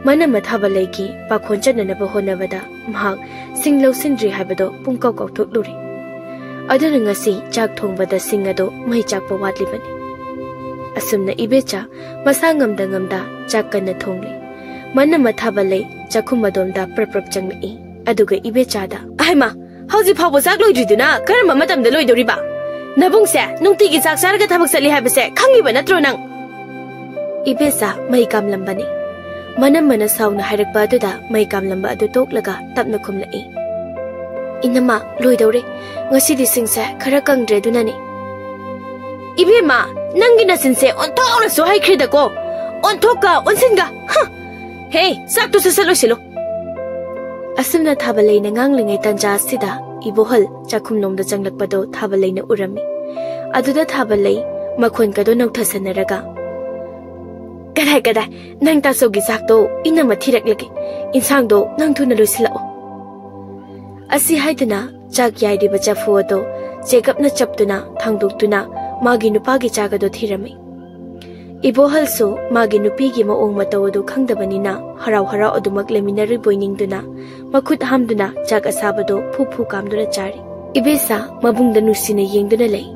ꯃꯅꯝꯃ ꯊꯥꯕꯂꯩꯒꯤ ꯄꯥꯈꯣꯟ ꯆꯠꯅꯅꯕ ꯍꯣꯠꯅꯕꯗ ꯃꯍꯥꯛ ꯁꯤꯡ ꯂꯧꯁꯤꯟꯗ꯭ꯔꯤ ꯍꯥꯏꯕꯗꯨ ꯄꯨꯡꯀꯥꯎ ꯀꯥꯎꯊꯣꯛꯂꯨꯔꯦ꯫ ꯑꯗꯨꯅ ꯉꯁꯤ ꯆꯥꯛ ꯊꯣꯡꯕꯗ ꯁꯤꯡ ꯑꯗꯨ ꯃꯩ ꯆꯥꯛꯄ ꯋꯥꯠꯂꯤꯕꯅꯤ꯫ ꯑꯁꯨꯝꯅ ꯏꯕꯦꯆꯥ ꯃꯁꯥ ꯉꯝꯗ ꯉꯝꯗ ꯆꯥꯛ ꯀꯟꯅ ꯊꯣꯡꯂꯤ꯫ ꯃꯅꯝꯃ ꯊꯥꯕꯂꯩ ꯆꯥꯛꯈꯨꯝ ꯑꯗꯣꯝꯗ ꯄ꯭ꯔꯞ ꯄ꯭ꯔꯞ ꯆꯪꯂꯛꯏ꯫ ꯑꯗꯨꯒ ꯏꯕꯦꯆꯥꯗ, "ꯑꯍꯩꯃꯥ, ꯍꯧꯖꯤꯛ ꯐꯥꯎꯕ ꯆꯥꯛ ꯂꯣꯏꯗ꯭ꯔꯤꯗꯨꯅ ꯀꯔꯝꯕ ꯃꯇꯝꯗ ꯂꯣꯏꯗꯧꯔꯤꯕ? ꯅꯕꯨꯡꯁꯦ ꯅꯨꯡꯇꯤꯒꯤ ꯆꯥꯛ ꯆꯥꯔꯒ ꯊꯕꯛ ꯆꯠꯂꯤ ꯍꯥꯏꯕꯁꯦ ꯈꯪꯉꯤꯕ ꯅꯠꯇ꯭ꯔꯣ ꯅꯪ?" ꯏꯕꯦꯆꯥ ꯃꯩ ꯀꯥꯝꯂꯝꯕꯅꯤ꯫ ꯃꯅꯝꯃꯅ ꯁꯥꯎꯅ ꯍꯥꯏꯔꯛꯄ ꯑꯗꯨꯗ ꯃꯩ ꯀꯥꯝꯂꯝꯕ ꯑꯗꯨ ꯇꯣꯛꯂꯒ ꯇꯞꯅ ꯈꯨꯝꯂꯛꯏ, "ꯏꯅꯝꯃ, ꯂꯣꯏꯗꯧꯔꯦ꯫ ꯉꯁꯤꯗꯤ ꯁꯤꯡꯁꯦ ꯈꯔ ꯀꯪꯗ꯭ꯔꯦ, ꯑꯗꯨꯅꯅꯤ꯫" "ꯏꯕꯦꯝꯃ, ꯅꯪꯒꯤ ꯅꯆꯤꯟꯁꯦ ꯑꯣꯟꯊꯣꯛꯅꯁꯨ ꯍꯩꯈ꯭ꯔꯦꯗꯀꯣ꯫ ꯑꯣꯟꯊꯣꯛꯀ ꯑꯣꯟꯁꯤꯟꯒ꯫ ꯍ! ꯍꯦ, ꯆꯥꯛꯇꯨ ꯁꯠ ꯁꯠ ꯂꯣꯏꯁꯤꯜꯂꯨ꯫" ꯑꯁꯨꯝꯅ ꯊꯥꯕꯂꯩꯅ ꯉꯥꯡꯂꯤꯉꯩ ꯇꯟꯖꯥ ꯑꯁꯤꯗ ꯏꯕꯣꯍꯜ ꯆꯥꯛꯈꯨꯝꯂꯣꯝꯗ ꯆꯪꯂꯛꯄꯗꯣ ꯊꯥꯕꯂꯩꯅ ꯎꯔꯝꯃꯤ꯫ ꯑꯗꯨꯗ ꯊꯥꯕꯂꯩ ꯃꯈꯣꯟꯒꯗꯣ ꯅꯧꯊꯁꯟꯅꯔꯒ, "ꯀꯗꯥꯏ, ꯀꯗꯥꯏ, ꯅꯪ ꯇꯥꯆꯧꯒꯤ ꯆꯥꯛꯇꯣ ꯏꯅꯝꯃ ꯊꯤꯔꯛꯂꯒꯦ꯫ ꯏꯟꯁꯥꯡꯗꯣ ꯅꯪ ꯊꯨꯅ ꯂꯣꯏꯁꯤꯜꯂꯛꯑꯣ꯫" ꯑꯁꯤ ꯍꯥꯏꯗꯨꯅ ꯆꯥꯛ ꯌꯥꯏꯔꯤꯕ ꯆꯐꯨ ꯑꯗꯣ ꯆꯦꯒꯞꯅ ꯆꯞꯇꯨꯅ ꯊꯥꯡꯗꯣꯛꯇꯨꯅ ꯃꯥꯒꯤ ꯅꯨꯄꯥꯒꯤ ꯆꯥꯛ ꯑꯗꯣ ꯊꯤꯔꯝꯃꯤ꯫ ꯏꯕꯣꯍꯜꯁꯨ ꯃꯥꯒꯤ ꯅꯨꯄꯤꯒꯤ ꯃꯑꯣꯡ ꯃꯇꯧ ꯑꯗꯨ ꯈꯪꯗꯕꯅꯤꯅ ꯍꯔꯥꯎ ꯍꯔꯥꯎ ꯑꯗꯨꯃꯛ ꯂꯩꯃꯤꯟꯅꯔꯤꯕꯣꯏ ꯅꯤꯡꯗꯨꯅ ꯃꯈꯨꯠ ꯍꯥꯝꯗꯨꯅ ꯆꯥꯛ ꯑꯁꯥꯕꯗꯣ ꯐꯨ ꯐꯨ ꯀꯥꯝꯗꯨꯅ ꯆꯥꯔꯤ꯫ ꯏꯕꯦꯆꯥ ꯃꯕꯨꯡꯗ ꯅꯨꯡꯁꯤꯅ ꯌꯦꯡꯗꯨꯅ ꯂꯩ꯫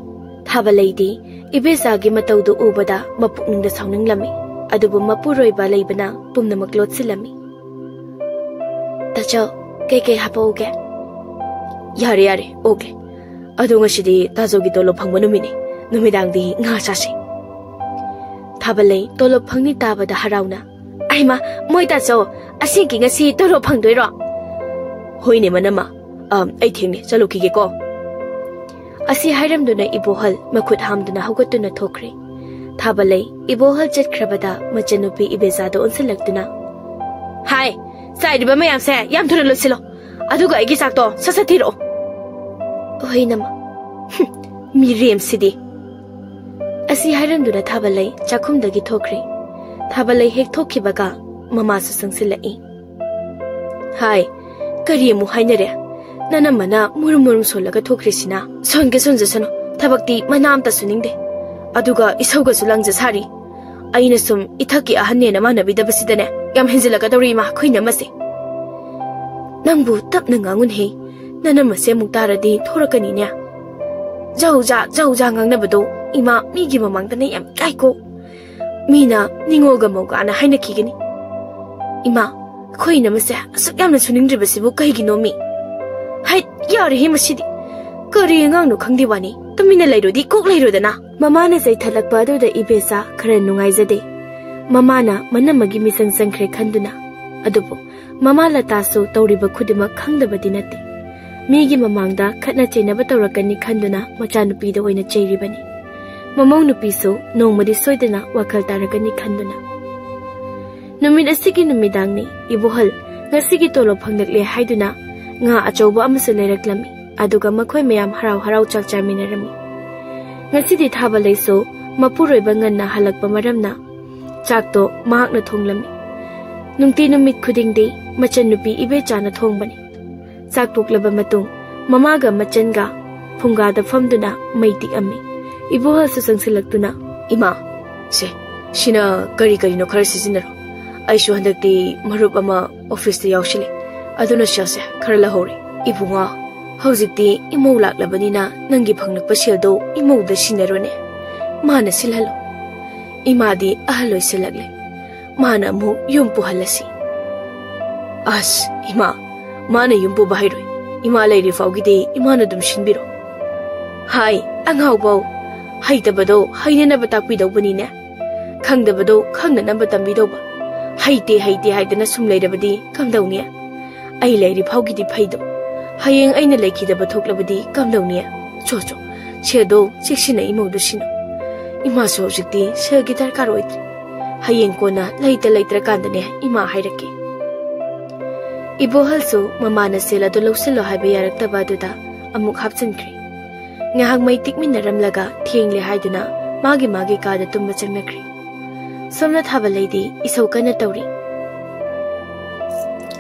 ꯊꯥꯕꯂꯩꯗꯤ ꯏꯕꯦꯆꯥꯒꯤ ꯃꯇꯧꯗꯨ ꯎꯕꯗ ꯃꯄꯨꯛꯅꯤꯡꯗ ꯁꯥꯎꯅꯤꯡꯂꯝꯃꯤ꯫ ꯑꯗꯨꯕꯨ ꯃꯄꯨꯔꯣꯏꯕ ꯂꯩꯕꯅ ꯄꯨꯝꯅꯃꯛ ꯂꯣꯠꯁꯤꯜꯂꯝꯃꯤ꯫ "ꯇꯥꯆꯧ, ꯀꯩꯀꯩ ꯍꯥꯄꯛꯎꯒꯦ?" "ꯌꯥꯔꯦ, ꯌꯥꯔꯦ, ꯑꯣꯛꯂꯦ꯫ ꯑꯗꯣ ꯉꯁꯤꯗꯤ ꯇꯥꯆꯧꯒꯤ ꯇꯣꯂꯣꯞ ꯐꯪꯕ ꯅꯨꯃꯤꯠꯅꯤ꯫ ꯅꯨꯃꯤꯗꯥꯡꯗꯤ ꯉꯥ ꯆꯥꯁꯤ꯫" ꯊꯥꯕꯂꯩ ꯇꯣꯂꯣꯞ ꯐꯪꯅꯤ ꯇꯥꯕꯗ ꯍꯔꯥꯎꯅ, "ꯑꯩꯃ, ꯃꯣꯏ ꯇꯥꯆꯧ, ꯑꯁꯦꯡꯀꯤ ꯉꯁꯤ ꯇꯣꯂꯣꯞ ꯐꯪꯗꯣꯏꯔꯣ?" "ꯍꯣꯏꯅꯦ, ꯃꯅꯝꯃ꯫ ꯑꯝ, ꯑꯩ ꯊꯦꯡꯅꯦ, ꯆꯠꯂꯨꯈꯤꯒꯦꯀꯣ꯫" ꯑꯁꯤ ꯍꯥꯏꯔꯝꯗꯨꯅ ꯏꯕꯣꯍꯜ ꯃꯈꯨꯠ ꯍꯥꯝꯗꯨꯅ ꯍꯧꯒꯠꯇꯨꯅ ꯊꯣꯛꯈ꯭ꯔꯦ꯫ ꯊꯥꯕꯂꯩ ꯏꯕꯣꯍꯜ ꯆꯠꯈ꯭ꯔꯕꯗ ꯃꯆꯟꯅꯨꯄꯤ ꯏꯕꯦꯆꯥꯗ ꯑꯣꯟꯁꯤꯜꯂꯛꯇꯨꯅ, "ꯍꯥꯏ, ꯆꯥꯏꯔꯤꯕ ꯃꯌꯥꯝꯁꯦ ꯌꯥꯝ ꯊꯨꯅ ꯂꯣꯏꯁꯤꯜꯂꯣ꯫ ꯑꯗꯨꯒ ꯑꯩꯒꯤ ꯆꯥꯛꯇꯣ ꯁꯠ ꯁꯠ ꯊꯤꯔꯛꯑꯣ꯫ ꯍꯣꯏ, ꯏꯅꯝꯃ꯫ ꯍꯨꯝ, ꯃꯤꯔꯦꯝꯁꯤꯗꯤ꯫ ꯑꯁꯤ ꯍꯥꯏꯔꯝꯗꯨꯅ ꯊꯥꯕꯂꯩ ꯆꯥꯛꯈꯨꯝꯗꯒꯤ ꯊꯣꯛꯈ꯭ꯔꯦ꯫ ꯊꯥꯕꯂꯩ ꯍꯦꯛ ꯊꯣꯛꯈꯤꯕꯒ ꯃꯃꯥꯁꯨ ꯆꯪꯁꯤꯜꯂꯛꯏ꯫ ꯍꯥꯏ, ꯀꯔꯤ ꯑꯃꯨꯛ ꯍꯥꯏꯅꯔꯦ? ꯅꯅꯝꯃꯅ ꯃꯨꯔꯨꯝ ꯃꯨꯔꯨꯝ ꯁꯣꯜꯂꯒ ꯊꯣꯛꯈ꯭ꯔꯤꯁꯤꯅ? ꯁꯣꯟꯒꯦ ꯁꯣꯟꯖꯁꯅꯨ, ꯊꯕꯛꯇꯤ ꯃꯅꯥ ꯑꯝꯇ ꯁꯨꯅꯤꯡꯗꯦ꯫ ꯑꯗꯨꯒ ꯏꯁꯧꯒꯁꯨ ꯂꯪꯖ ꯁꯥꯔꯤ꯫ ꯑꯩꯅ ꯁꯨꯝ ꯏꯊꯛꯀꯤ ꯑꯍꯟꯅꯦꯅ ꯃꯥꯟꯅꯕꯤꯗꯕꯁꯤꯗꯅꯦ, ꯌꯥꯝ ꯍꯦꯟꯖꯤꯜꯂꯛꯀꯗꯧꯔꯤ ꯏꯃꯥ, ꯑꯩꯈꯣꯏ ꯏꯅꯝꯃꯁꯦ꯫ ꯅꯪꯕꯨ ꯇꯞꯅ ꯉꯥꯡꯉꯨꯅꯦꯍꯦ, ꯅꯅꯝꯃꯁꯦ ꯑꯃꯨꯛ ꯇꯥꯔꯗꯤ ꯊꯣꯔꯛꯀꯅꯤꯅꯦ꯫ ꯖꯧꯖꯥ, ꯖꯧꯖꯥ ꯉꯥꯡꯅꯕꯗꯣ ꯏꯃꯥ, ꯃꯤꯒꯤ ꯃꯃꯥꯡꯗꯅꯦ ꯌꯥꯝ ꯏꯀꯥꯏꯀꯣ꯫ ꯃꯤꯅ ꯅꯤꯉꯣꯜꯒ ꯃꯧꯒꯥꯅ ꯍꯥꯏꯅꯈꯤꯒꯅꯤ꯫ ꯏꯃꯥ, ꯑꯩꯈꯣꯏ ꯏꯅꯝꯃꯁꯦ ꯑꯁꯨꯛ ꯌꯥꯝꯅ ꯁꯨꯅꯤꯡꯗ꯭ꯔꯤꯕꯁꯤꯕꯨ ꯀꯩꯒꯤꯅꯣ ꯃꯤ? ꯍꯩꯠ, ꯌꯥꯔꯦꯍꯦ ꯃꯁꯤꯗꯤ꯫ ꯀꯔꯤ ꯑꯉꯥꯡꯅꯣ ꯈꯪꯗꯦ ꯋꯥꯅꯤ, ꯇꯨꯃꯤꯟꯅ ꯂꯩꯔꯣꯗꯤ ꯀꯣꯛ ꯂꯩꯔꯣꯗꯅ꯫ ꯃꯃꯥꯅ ꯆꯩꯊꯠꯂꯛꯄ ꯑꯗꯨꯗ ꯏꯕꯦꯆꯥ ꯈꯔ ꯅꯨꯡꯉꯥꯏꯖꯗꯦ꯫ ꯃꯃꯥꯅ ꯃꯅꯝꯃꯒꯤ ꯃꯤꯆꯪ ꯆꯪꯈ꯭ꯔꯦ ꯈꯟꯗꯨꯅ꯫ ꯑꯗꯨꯕꯨ ꯃꯃꯥ ꯂꯇꯥꯁꯨ ꯇꯧꯔꯤꯕ ꯈꯨꯗꯤꯡꯃꯛ ꯈꯪꯗꯕꯗꯤ ꯅꯠꯇꯦ꯫ ꯃꯤꯒꯤ ꯃꯃꯥꯡꯗ ꯈꯠꯅ ꯆꯩꯅꯕ ꯇꯧꯔꯛꯀꯅꯤ ꯈꯟꯗꯨꯅ ꯃꯆꯥꯅꯨꯄꯤꯗ ꯑꯣꯏꯅ ꯆꯩꯔꯤꯕꯅꯤ꯫ ꯃꯃꯧ ꯅꯨꯄꯤꯁꯨ ꯅꯣꯡꯃꯗꯤ ꯁꯣꯏꯗꯅ ꯋꯥꯈꯜ ꯇꯥꯔꯛꯀꯅꯤ ꯈꯟꯗꯨꯅ꯫ ꯅꯨꯃꯤꯠ ꯑꯁꯤꯒꯤ ꯅꯨꯃꯤꯗꯥꯡꯅꯤ꯫ ꯏꯕꯣꯍꯜ ꯉꯁꯤꯒꯤ ꯇꯣꯂꯣꯞ ꯐꯪꯂꯛꯂꯦ ꯍꯥꯏꯗꯨꯅ ꯉꯥ ꯑꯆꯧꯕ ꯑꯃꯁꯨ ꯂꯩꯔꯛꯂꯝꯃꯤ꯫ ꯑꯗꯨꯒ ꯃꯈꯣꯏ ꯃꯌꯥꯝ ꯍꯔꯥꯎ ꯍꯔꯥꯎ ꯆꯥꯛ ꯆꯥꯃꯤꯟꯅꯔꯝꯃꯤ꯫ ꯉꯁꯤꯗꯤ ꯊꯥꯕꯂꯩꯁꯨ ꯃꯄꯨꯔꯣꯏꯕ ꯉꯟꯅ ꯍꯜꯂꯛꯄ ꯃꯔꯝꯅ ꯆꯥꯛꯇꯣ ꯃꯍꯥꯛꯅ ꯊꯣꯡꯂꯝꯃꯤ꯫ ꯅꯨꯡꯇꯤ ꯅꯨꯃꯤꯠ ꯈꯨꯗꯤꯡꯗꯤ ꯃꯆꯟꯅꯨꯄꯤ ꯏꯕꯦꯆꯥꯅ ꯊꯣꯡꯕꯅꯤ꯫ ꯆꯥꯛ ꯇꯣꯛꯂꯕ ꯃꯇꯨꯡ ꯃꯃꯥꯒ ꯃꯆꯟꯒ ꯐꯨꯡꯒꯥꯗ ꯐꯝꯗꯨꯅ ꯃꯩ ꯇꯤꯛꯑꯝꯃꯤ꯫ ꯏꯕꯣꯍꯜꯁꯨ ꯆꯪꯁꯤꯜꯂꯛꯇꯨꯅ, "ꯏꯃꯥ, ꯁꯦ, ꯁꯤꯅ ꯀꯔꯤ ꯀꯔꯤꯅꯣ ꯈꯔ ꯁꯤꯖꯤꯟꯅꯔꯣ꯫ ꯑꯩꯁꯨ ꯍꯟꯗꯛꯇꯤ ꯃꯔꯨꯞ ꯑꯃ ꯑꯣꯐꯤꯁꯇ ꯌꯥꯎꯁꯤꯜꯂꯦ꯫ ꯑꯗꯨꯅ ꯁꯦꯜꯁꯦ ꯈꯔ ꯂꯧꯍꯧꯔꯦ꯫ ꯏꯕꯨꯡꯉꯣ, ꯍꯧꯖꯤꯛꯇꯤ ꯏꯃꯧ ꯂꯥꯛꯂꯕꯅꯤꯅ ꯅꯪꯒꯤ ꯐꯪꯂꯛꯄ ꯁꯦꯜꯗꯣ ꯏꯃꯧꯗ ꯁꯤꯟꯅꯔꯣꯅꯦ꯫ ꯃꯥꯅ ꯁꯤꯜꯍꯜꯂꯣ꯫ ꯏꯃꯥꯗꯤ ꯑꯍꯜ ꯑꯣꯏꯁꯤꯜꯂꯛꯂꯦ꯫ ꯃꯥꯅ ꯑꯃꯨꯛ ꯌꯨꯝ ꯄꯨꯍꯜꯂꯁꯤ꯫" "ꯑꯁ, ꯏꯃꯥ, ꯃꯥꯅ ꯌꯨꯝ ꯄꯨꯕ ꯍꯩꯔꯣꯏ꯫ ꯏꯃꯥ ꯂꯩꯔꯤ ꯐꯥꯎꯒꯤꯗꯤ ꯏꯃꯥꯅ ꯑꯗꯨꯝ ꯁꯤꯟꯕꯤꯔꯣ꯫" "ꯍꯥꯏ, ꯑꯉꯥꯎꯕꯧ, ꯍꯩꯇꯕꯗꯣ ꯍꯩꯅꯅꯕ ꯇꯥꯛꯄꯤꯗꯧꯕꯅꯤꯅꯦ꯫ ꯈꯪꯗꯕꯗꯣ ꯈꯪꯅꯅꯕ ꯇꯝꯕꯤꯗꯧꯕ꯫ ꯍꯩꯇꯦ, ꯍꯩꯇꯦ ꯍꯥꯏꯗꯅ ꯁꯨꯝ ꯂꯩꯔꯕꯗꯤ ꯀꯝꯗꯧꯅꯤ? ꯑꯩ ꯂꯩꯔꯤ ꯐꯥꯎꯒꯤꯗꯤ ꯐꯩꯗꯣ꯫ ꯍꯌꯦꯡ ꯑꯩꯅ ꯂꯩꯈꯤꯗꯕ ꯊꯣꯛꯂꯕꯗꯤ ꯀꯝꯗꯧꯅꯤ? ꯆꯣ, ꯆꯣ, ꯁꯦꯜꯗꯣ ꯆꯦꯛꯁꯤꯟꯅ ꯏꯃꯧꯗ ꯁꯤꯟꯅꯧ꯫ ꯏꯃꯥꯁꯨ ꯍꯧꯖꯤꯛꯇꯤ ꯁꯦꯜꯒꯤ ꯗꯔꯀꯥꯔ ꯑꯣꯏꯗ꯭ꯔꯦ꯫ ꯍꯌꯦꯡ ꯀꯣꯟꯅ ꯂꯩꯇ ꯂꯩꯇ꯭ꯔꯀꯥꯟꯗꯅꯦ ꯏꯃꯥ ꯍꯥꯏꯔꯛꯀꯦ꯫" ꯏꯕꯣꯍꯜꯁꯨ ꯃꯃꯥꯅ ꯁꯦꯜ ꯑꯗꯨ ꯂꯧꯁꯤꯜꯂꯣ ꯍꯥꯏꯕ ꯌꯥꯔꯛꯇꯕ ꯑꯗꯨꯗ ꯑꯃꯨꯛ ꯍꯥꯞꯆꯤꯟꯈ꯭ꯔꯦ꯫ ꯉꯥꯏꯍꯥꯛ ꯃꯩ ꯇꯤꯛꯃꯤꯟꯅꯔꯝꯂꯒ ꯊꯦꯡꯂꯦ ꯍꯥꯏꯗꯨꯅ ꯃꯥꯒꯤ ꯃꯥꯒꯤ ꯀꯥꯗ ꯇꯨꯝꯕ ꯆꯪꯅꯈ꯭ꯔꯦ꯫ ꯁꯣꯝꯅ ꯊꯥꯕ ꯂꯩꯗꯤ ꯏꯁꯧ ꯀꯟꯅ ꯇꯧꯔꯤ꯫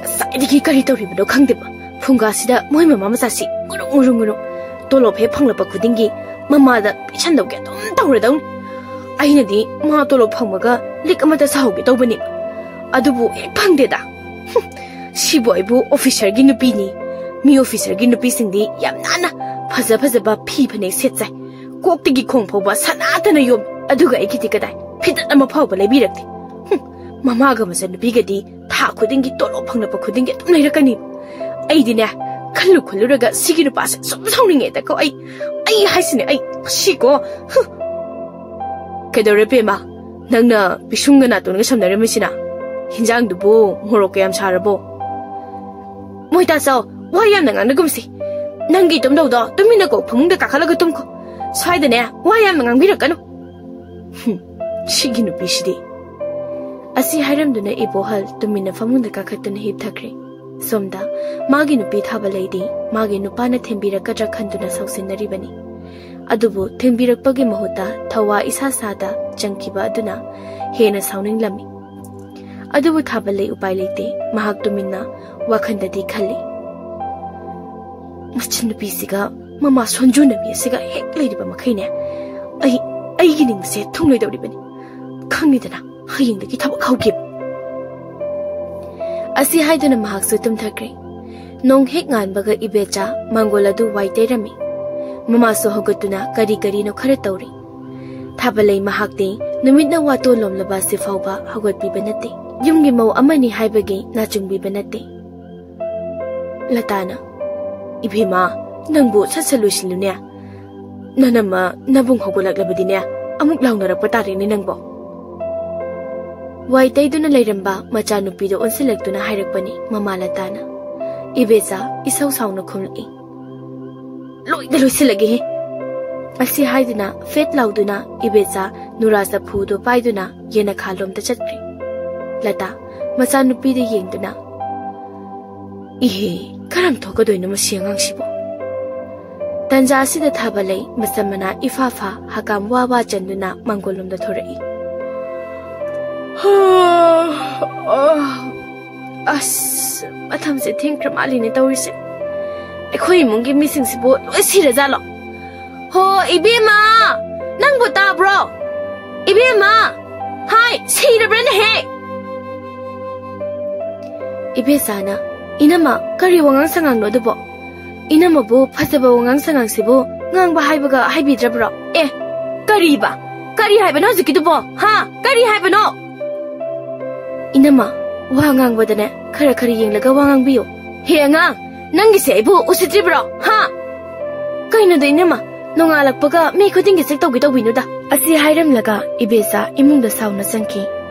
ꯉꯁꯥꯏꯗꯒꯤ ꯀꯔꯤ ꯇꯧꯔꯤꯕꯅꯣ ꯈꯪꯗꯦꯕ, ꯐꯨꯡꯒꯥꯁꯤꯗ ꯃꯣꯏ ꯃꯃꯥ ꯃꯆꯥꯁꯤ ꯉꯨꯔꯨ ꯉꯨꯔꯨ ꯉꯨꯔꯨ꯫ ꯇꯣꯂꯣꯞ ꯍꯦꯛ ꯐꯪꯂꯛꯄ ꯈꯨꯗꯤꯡꯒꯤ ꯃꯃꯥꯗ ꯄꯤꯁꯟꯗꯧꯒꯤ ꯑꯗꯨꯝ ꯇꯧꯔꯗꯧꯅꯤ꯫ ꯑꯩꯅꯗꯤ ꯃꯥ ꯇꯣꯂꯣꯞ ꯐꯪꯕꯒ ꯂꯤꯛ ꯑꯃꯇ ꯁꯥꯍꯧꯒꯦ ꯇꯧꯕꯅꯦꯕ, ꯑꯗꯨꯕꯨ ꯍꯦꯛ ꯐꯪꯗꯦꯗ꯫ ꯍꯨꯝ, ꯁꯤꯕꯨ ꯑꯩꯕꯨ ꯑꯣꯐꯤꯁꯔꯒꯤ ꯅꯨꯄꯤꯅꯤ꯫ ꯃꯤ ꯑꯣꯐꯤꯁꯔꯒꯤ ꯅꯨꯄꯤꯁꯤꯡꯗꯤ ꯌꯥꯝ ꯅꯥꯟꯅ ꯐꯖ ꯐꯖꯕ ꯐꯤ ꯐꯅꯦꯛ ꯁꯦꯠꯆꯩ꯫ ꯀꯣꯛꯇꯒꯤ ꯈꯣꯡ ꯐꯥꯎꯕ ꯁꯅꯥꯇꯅ ꯌꯣꯝꯃꯤ꯫ ꯑꯗꯨꯒ ꯑꯩꯒꯤꯗꯤ ꯀꯗꯥꯏ, ꯐꯤꯗꯠ ꯑꯃ ꯐꯥꯎꯕ ꯂꯩꯕꯤꯔꯛꯇꯦ꯫ ꯍꯨꯝ, ꯃꯃꯥꯒ ꯃꯆꯟꯅꯨꯄꯤꯒꯗꯤ ꯊꯥ ꯈꯨꯗꯤꯡꯒꯤ ꯇꯣꯂꯣꯞ ꯐꯪꯂꯛꯄ ꯈꯨꯗꯤꯡꯒꯤ ꯑꯗꯨꯝ ꯂꯩꯔꯛꯀꯅꯤ꯫ ꯑꯩꯗꯤꯅꯦ, ꯈꯜꯂꯨ ꯈꯜꯂꯨꯔꯒ ꯁꯤꯒꯤ ꯅꯨꯄꯥꯁꯦ ꯁꯨꯝ ꯁꯥꯎꯅꯤꯡꯉꯦꯗꯀꯣ꯫ ꯑꯩ, ꯑꯩ ꯍꯥꯏꯁꯤꯅꯦ, ꯑꯩ ꯁꯤꯀꯣ꯫ ꯍꯨ꯫ ꯀꯩꯗꯧꯔꯦ ꯄꯦꯃ? ꯅꯪꯅ ꯄꯤꯁꯨꯝꯒ ꯅꯥꯇꯣꯟꯒ ꯁꯝꯅꯔꯝꯃꯤꯁꯤꯅ? ꯍꯤꯟꯖꯥꯡꯗꯨꯕꯨ ꯃꯣꯔꯣꯛ ꯀꯌꯥꯝ ꯁꯥꯔꯕꯣ? ꯃꯣꯏꯇꯥꯆꯧ, ꯋꯥ ꯌꯥꯝꯅ ꯉꯥꯡꯅꯒꯨꯝꯁꯤ꯫ ꯅꯪꯒꯤ ꯇꯨꯝꯗꯧꯗꯣ ꯇꯨꯃꯤꯟꯅ ꯀꯣꯛ ꯐꯃꯨꯡꯗ ꯀꯥꯈꯠꯂꯒ ꯇꯨꯝꯈꯣ꯫ ꯁ꯭ꯋꯥꯏꯗꯅꯦ, ꯋꯥ ꯌꯥꯝꯅ ꯉꯥꯡꯕꯤꯔꯛꯀꯅꯨ꯫ ꯍꯨꯝ, ꯁꯤꯒꯤ ꯅꯨꯄꯤꯁꯤꯗꯤ꯫ ꯑꯁꯤ ꯍꯥꯏꯔꯝꯗꯨꯅ ꯏꯕꯣꯍꯜ ꯇꯨꯃꯤꯟꯅ ꯐꯃꯨꯡꯗ ꯀꯥꯈꯠꯇꯨꯅ ꯍꯤꯞꯊꯈ꯭ꯔꯦ꯫ ꯁꯣꯝꯗ ꯃꯥꯒꯤ ꯅꯨꯄꯤ ꯊꯥꯕ ꯂꯩꯗꯤ ꯃꯥꯒꯤ ꯅꯨꯄꯥꯅ ꯊꯦꯝꯕꯤꯔꯛꯀꯗ꯭ꯔꯥ ꯈꯟꯗꯨꯅ ꯁꯥꯎꯁꯤꯟꯅꯔꯤꯕꯅꯤ꯫ ꯑꯗꯨꯕꯨ ꯊꯦꯝꯕꯤꯔꯛꯄꯒꯤ ꯃꯍꯨꯠꯇ ꯊꯋꯥ ꯏꯁꯥ ꯁꯥꯗ ꯆꯪꯈꯤꯕ ꯑꯗꯨꯅ ꯍꯦꯟꯅ ꯁꯥꯎꯅꯤꯡꯂꯝꯃꯤ꯫ ꯑꯗꯨꯕꯨ ꯊꯥꯕ ꯂꯩ ꯎꯄꯥꯏ ꯂꯩꯇꯦ꯫ ꯃꯍꯥꯛ ꯇꯨꯃꯤꯟꯅ ꯋꯥꯈꯟꯗꯗꯤ ꯈꯜꯂꯤ, "ꯃꯆꯟꯅꯨꯄꯤꯁꯤꯒ ꯃꯃꯥ ꯁꯣꯟꯖꯨꯅꯕꯤ ꯑꯁꯤꯒ ꯍꯦꯛ ꯂꯩꯔꯤꯕ ꯃꯈꯩꯅꯦ, ꯑꯩ, ꯑꯩꯒꯤ ꯅꯤꯡꯕꯁꯦ ꯊꯨꯡꯂꯣꯏꯗꯧꯔꯤꯕꯅꯤ꯫ ꯈꯪꯂꯤꯗꯅ, ꯍꯌꯦꯡꯗꯒꯤ ꯊꯕꯛ ꯍꯧꯈꯤꯕ"꯫ ꯑꯁꯤ ꯍꯥꯏꯗꯨꯅ ꯃꯍꯥꯛꯁꯨ ꯇꯨꯝꯊꯈ꯭ꯔꯦ꯫ ꯅꯣꯡ ꯍꯦꯛ ꯉꯥꯟꯕꯒ ꯏꯕꯦꯆꯥ ꯃꯥꯡꯒꯣꯜ ꯑꯗꯨ ꯋꯥꯏ ꯇꯩꯔꯝꯃꯤ꯫ ꯃꯃꯥꯁꯨ ꯍꯧꯒꯠꯇꯨꯅ ꯀꯔꯤ ꯀꯔꯤꯅꯣ ꯈꯔ ꯇꯧꯔꯤ꯫ ꯊꯥꯕꯂꯩ ꯃꯍꯥꯛꯇꯤ ꯅꯨꯃꯤꯠꯅ ꯋꯥꯇꯣꯟ ꯂꯣꯝꯂꯕ ꯑꯁꯤ ꯐꯥꯎꯕ ꯍꯧꯒꯠꯄꯤꯕ ꯅꯠꯇꯦ꯫ ꯌꯨꯝꯒꯤ ꯃꯧ ꯑꯃꯅꯤ ꯍꯥꯏꯕꯒꯤ ꯅꯥꯆꯨꯡꯕꯤꯕ ꯅꯠꯇꯦ꯫ ꯂꯇꯥꯅ, "ꯏꯕꯦꯝꯃ, ꯅꯪꯕꯨ ꯁꯠ ꯁꯠ ꯂꯣꯏꯁꯤꯜꯂꯨꯅꯦ꯫ ꯅꯅꯝꯃ ꯅꯕꯨꯡ ꯍꯧꯒꯠꯂꯛꯂꯕꯗꯤꯅꯦ, ꯑꯃꯨꯛ ꯂꯥꯎꯅꯔꯛꯄ ꯇꯥꯔꯦꯅꯦ ꯅꯪꯕꯣ"꯫ ꯋꯥꯏ ꯇꯩꯗꯨꯅ ꯂꯩꯔꯝꯕ ꯃꯆꯥꯅꯨꯄꯤꯗ ꯑꯣꯟꯁꯤꯜꯂꯛꯇꯨꯅ ꯍꯥꯏꯔꯛꯄꯅꯤ ꯃꯃꯥ ꯂꯇꯥꯅ꯫ ꯏꯕꯦꯆꯥ ꯏꯁꯧ ꯁꯥꯎꯅ ꯈꯨꯝꯂꯛꯏ, "ꯂꯣꯏꯗ ꯂꯣꯏꯁꯤꯜꯂꯒꯦꯍꯦ"꯫ ꯑꯁꯤ ꯍꯥꯏꯗꯨꯅ ꯐꯦꯠ ꯂꯥꯎꯗꯨꯅ ꯏꯕꯦꯆꯥ ꯅꯨꯔꯥ ꯆꯐꯨꯗꯨ ꯄꯥꯏꯗꯨꯅ ꯌꯦꯅꯈꯥꯂꯣꯝꯗ ꯆꯠꯈ꯭ꯔꯦ꯫ ꯂꯇꯥ ꯃꯆꯥꯅꯨꯄꯤꯗ ꯌꯦꯡꯗꯨꯅ, ꯏꯍꯦ, ꯀꯔꯝ ꯊꯣꯛꯀꯗꯣꯏꯅꯣ ꯃꯁꯤ ꯑꯉꯥꯡꯁꯤꯕꯣ? ꯇꯟꯖꯥ ꯑꯁꯤꯗ ꯊꯥꯕ ꯂꯩ ꯃꯆꯝ ꯃꯅꯥ ꯏꯐꯥ ꯐꯥ, ꯍꯀꯥꯝ ꯋꯥ ꯋꯥ ꯆꯟꯗꯨꯅ ꯃꯥꯡꯒꯣꯜꯂꯣꯝꯗ ꯊꯣꯔꯛꯏ꯫ ꯑꯁ, ꯃꯇꯝꯁꯦ ꯊꯦꯡꯈ꯭ꯔ ꯃꯥꯜꯂꯤꯅꯦ ꯇꯧꯔꯤꯁꯦ꯫ ꯑꯩꯈꯣꯏ ꯏꯃꯨꯡꯒꯤ ꯃꯤꯁꯤꯡꯁꯤꯕꯨ ꯂꯣꯏ ꯁꯤꯔꯖꯥꯠꯂꯣ? ꯍꯣ, ꯏꯕꯦꯝꯃ! ꯅꯪꯕꯨ ꯇꯥꯕ꯭ꯔꯣ? ꯏꯕꯦꯝꯃ! ꯍꯥꯏ, ꯁꯤꯔꯕ꯭ꯔꯅꯦꯍꯦ? ꯏꯕꯦꯆꯥꯅ, "ꯏꯅꯝꯃ, ꯀꯔꯤ ꯋꯥꯉꯥꯡ ꯁꯉꯥꯡꯅꯣ ꯑꯗꯨꯕꯣ? ꯏꯅꯝꯃꯕꯨ ꯐꯖꯕ ꯋꯥꯉꯥꯡ ꯁꯉꯥꯡꯁꯤꯕꯨ ꯉꯥꯡꯕ ꯍꯥꯏꯕꯒ ꯍꯥꯏꯕꯤꯗ꯭ꯔꯕ꯭ꯔꯣ?" ꯑꯦ, ꯀꯔꯤꯕ? ꯀꯔꯤ ꯍꯥꯏꯕꯅꯣ ꯍꯧꯖꯤꯛꯀꯤꯗꯨꯕꯣ? ꯍꯥ? ꯀꯔꯤ ꯍꯥꯏꯕꯅꯣ? ꯏꯅꯝꯃ, ꯋꯥ ꯉꯥꯡꯕꯗꯅꯦ, ꯈꯔ ꯈꯔ ꯌꯦꯡꯂꯒ ꯋꯥ ꯉꯥꯡꯕꯤꯌꯨ꯫ ꯍꯦ ꯑꯉꯥꯡ, ꯅꯪꯒꯤꯁꯦ ꯑꯩꯕꯨ ꯎꯁꯤꯠꯇ꯭ꯔꯤꯕ꯭ꯔꯣ? ꯍꯥ? ꯀꯩꯅꯣꯗ ꯏꯅꯝꯃ, ꯅꯣꯡꯉꯥꯜꯂꯛꯄꯒ ꯃꯤ ꯈꯨꯗꯤꯡꯒꯤ ꯆꯦꯛ ꯇꯧꯒꯦ ꯇꯧꯕꯤꯅꯨꯗ꯫ ꯑꯁꯤ ꯍꯥꯏꯔꯝꯂꯒ ꯏꯕꯦꯆꯥ ꯏꯃꯨꯡꯗ ꯁꯥꯎꯅ ꯆꯪꯈꯤ꯫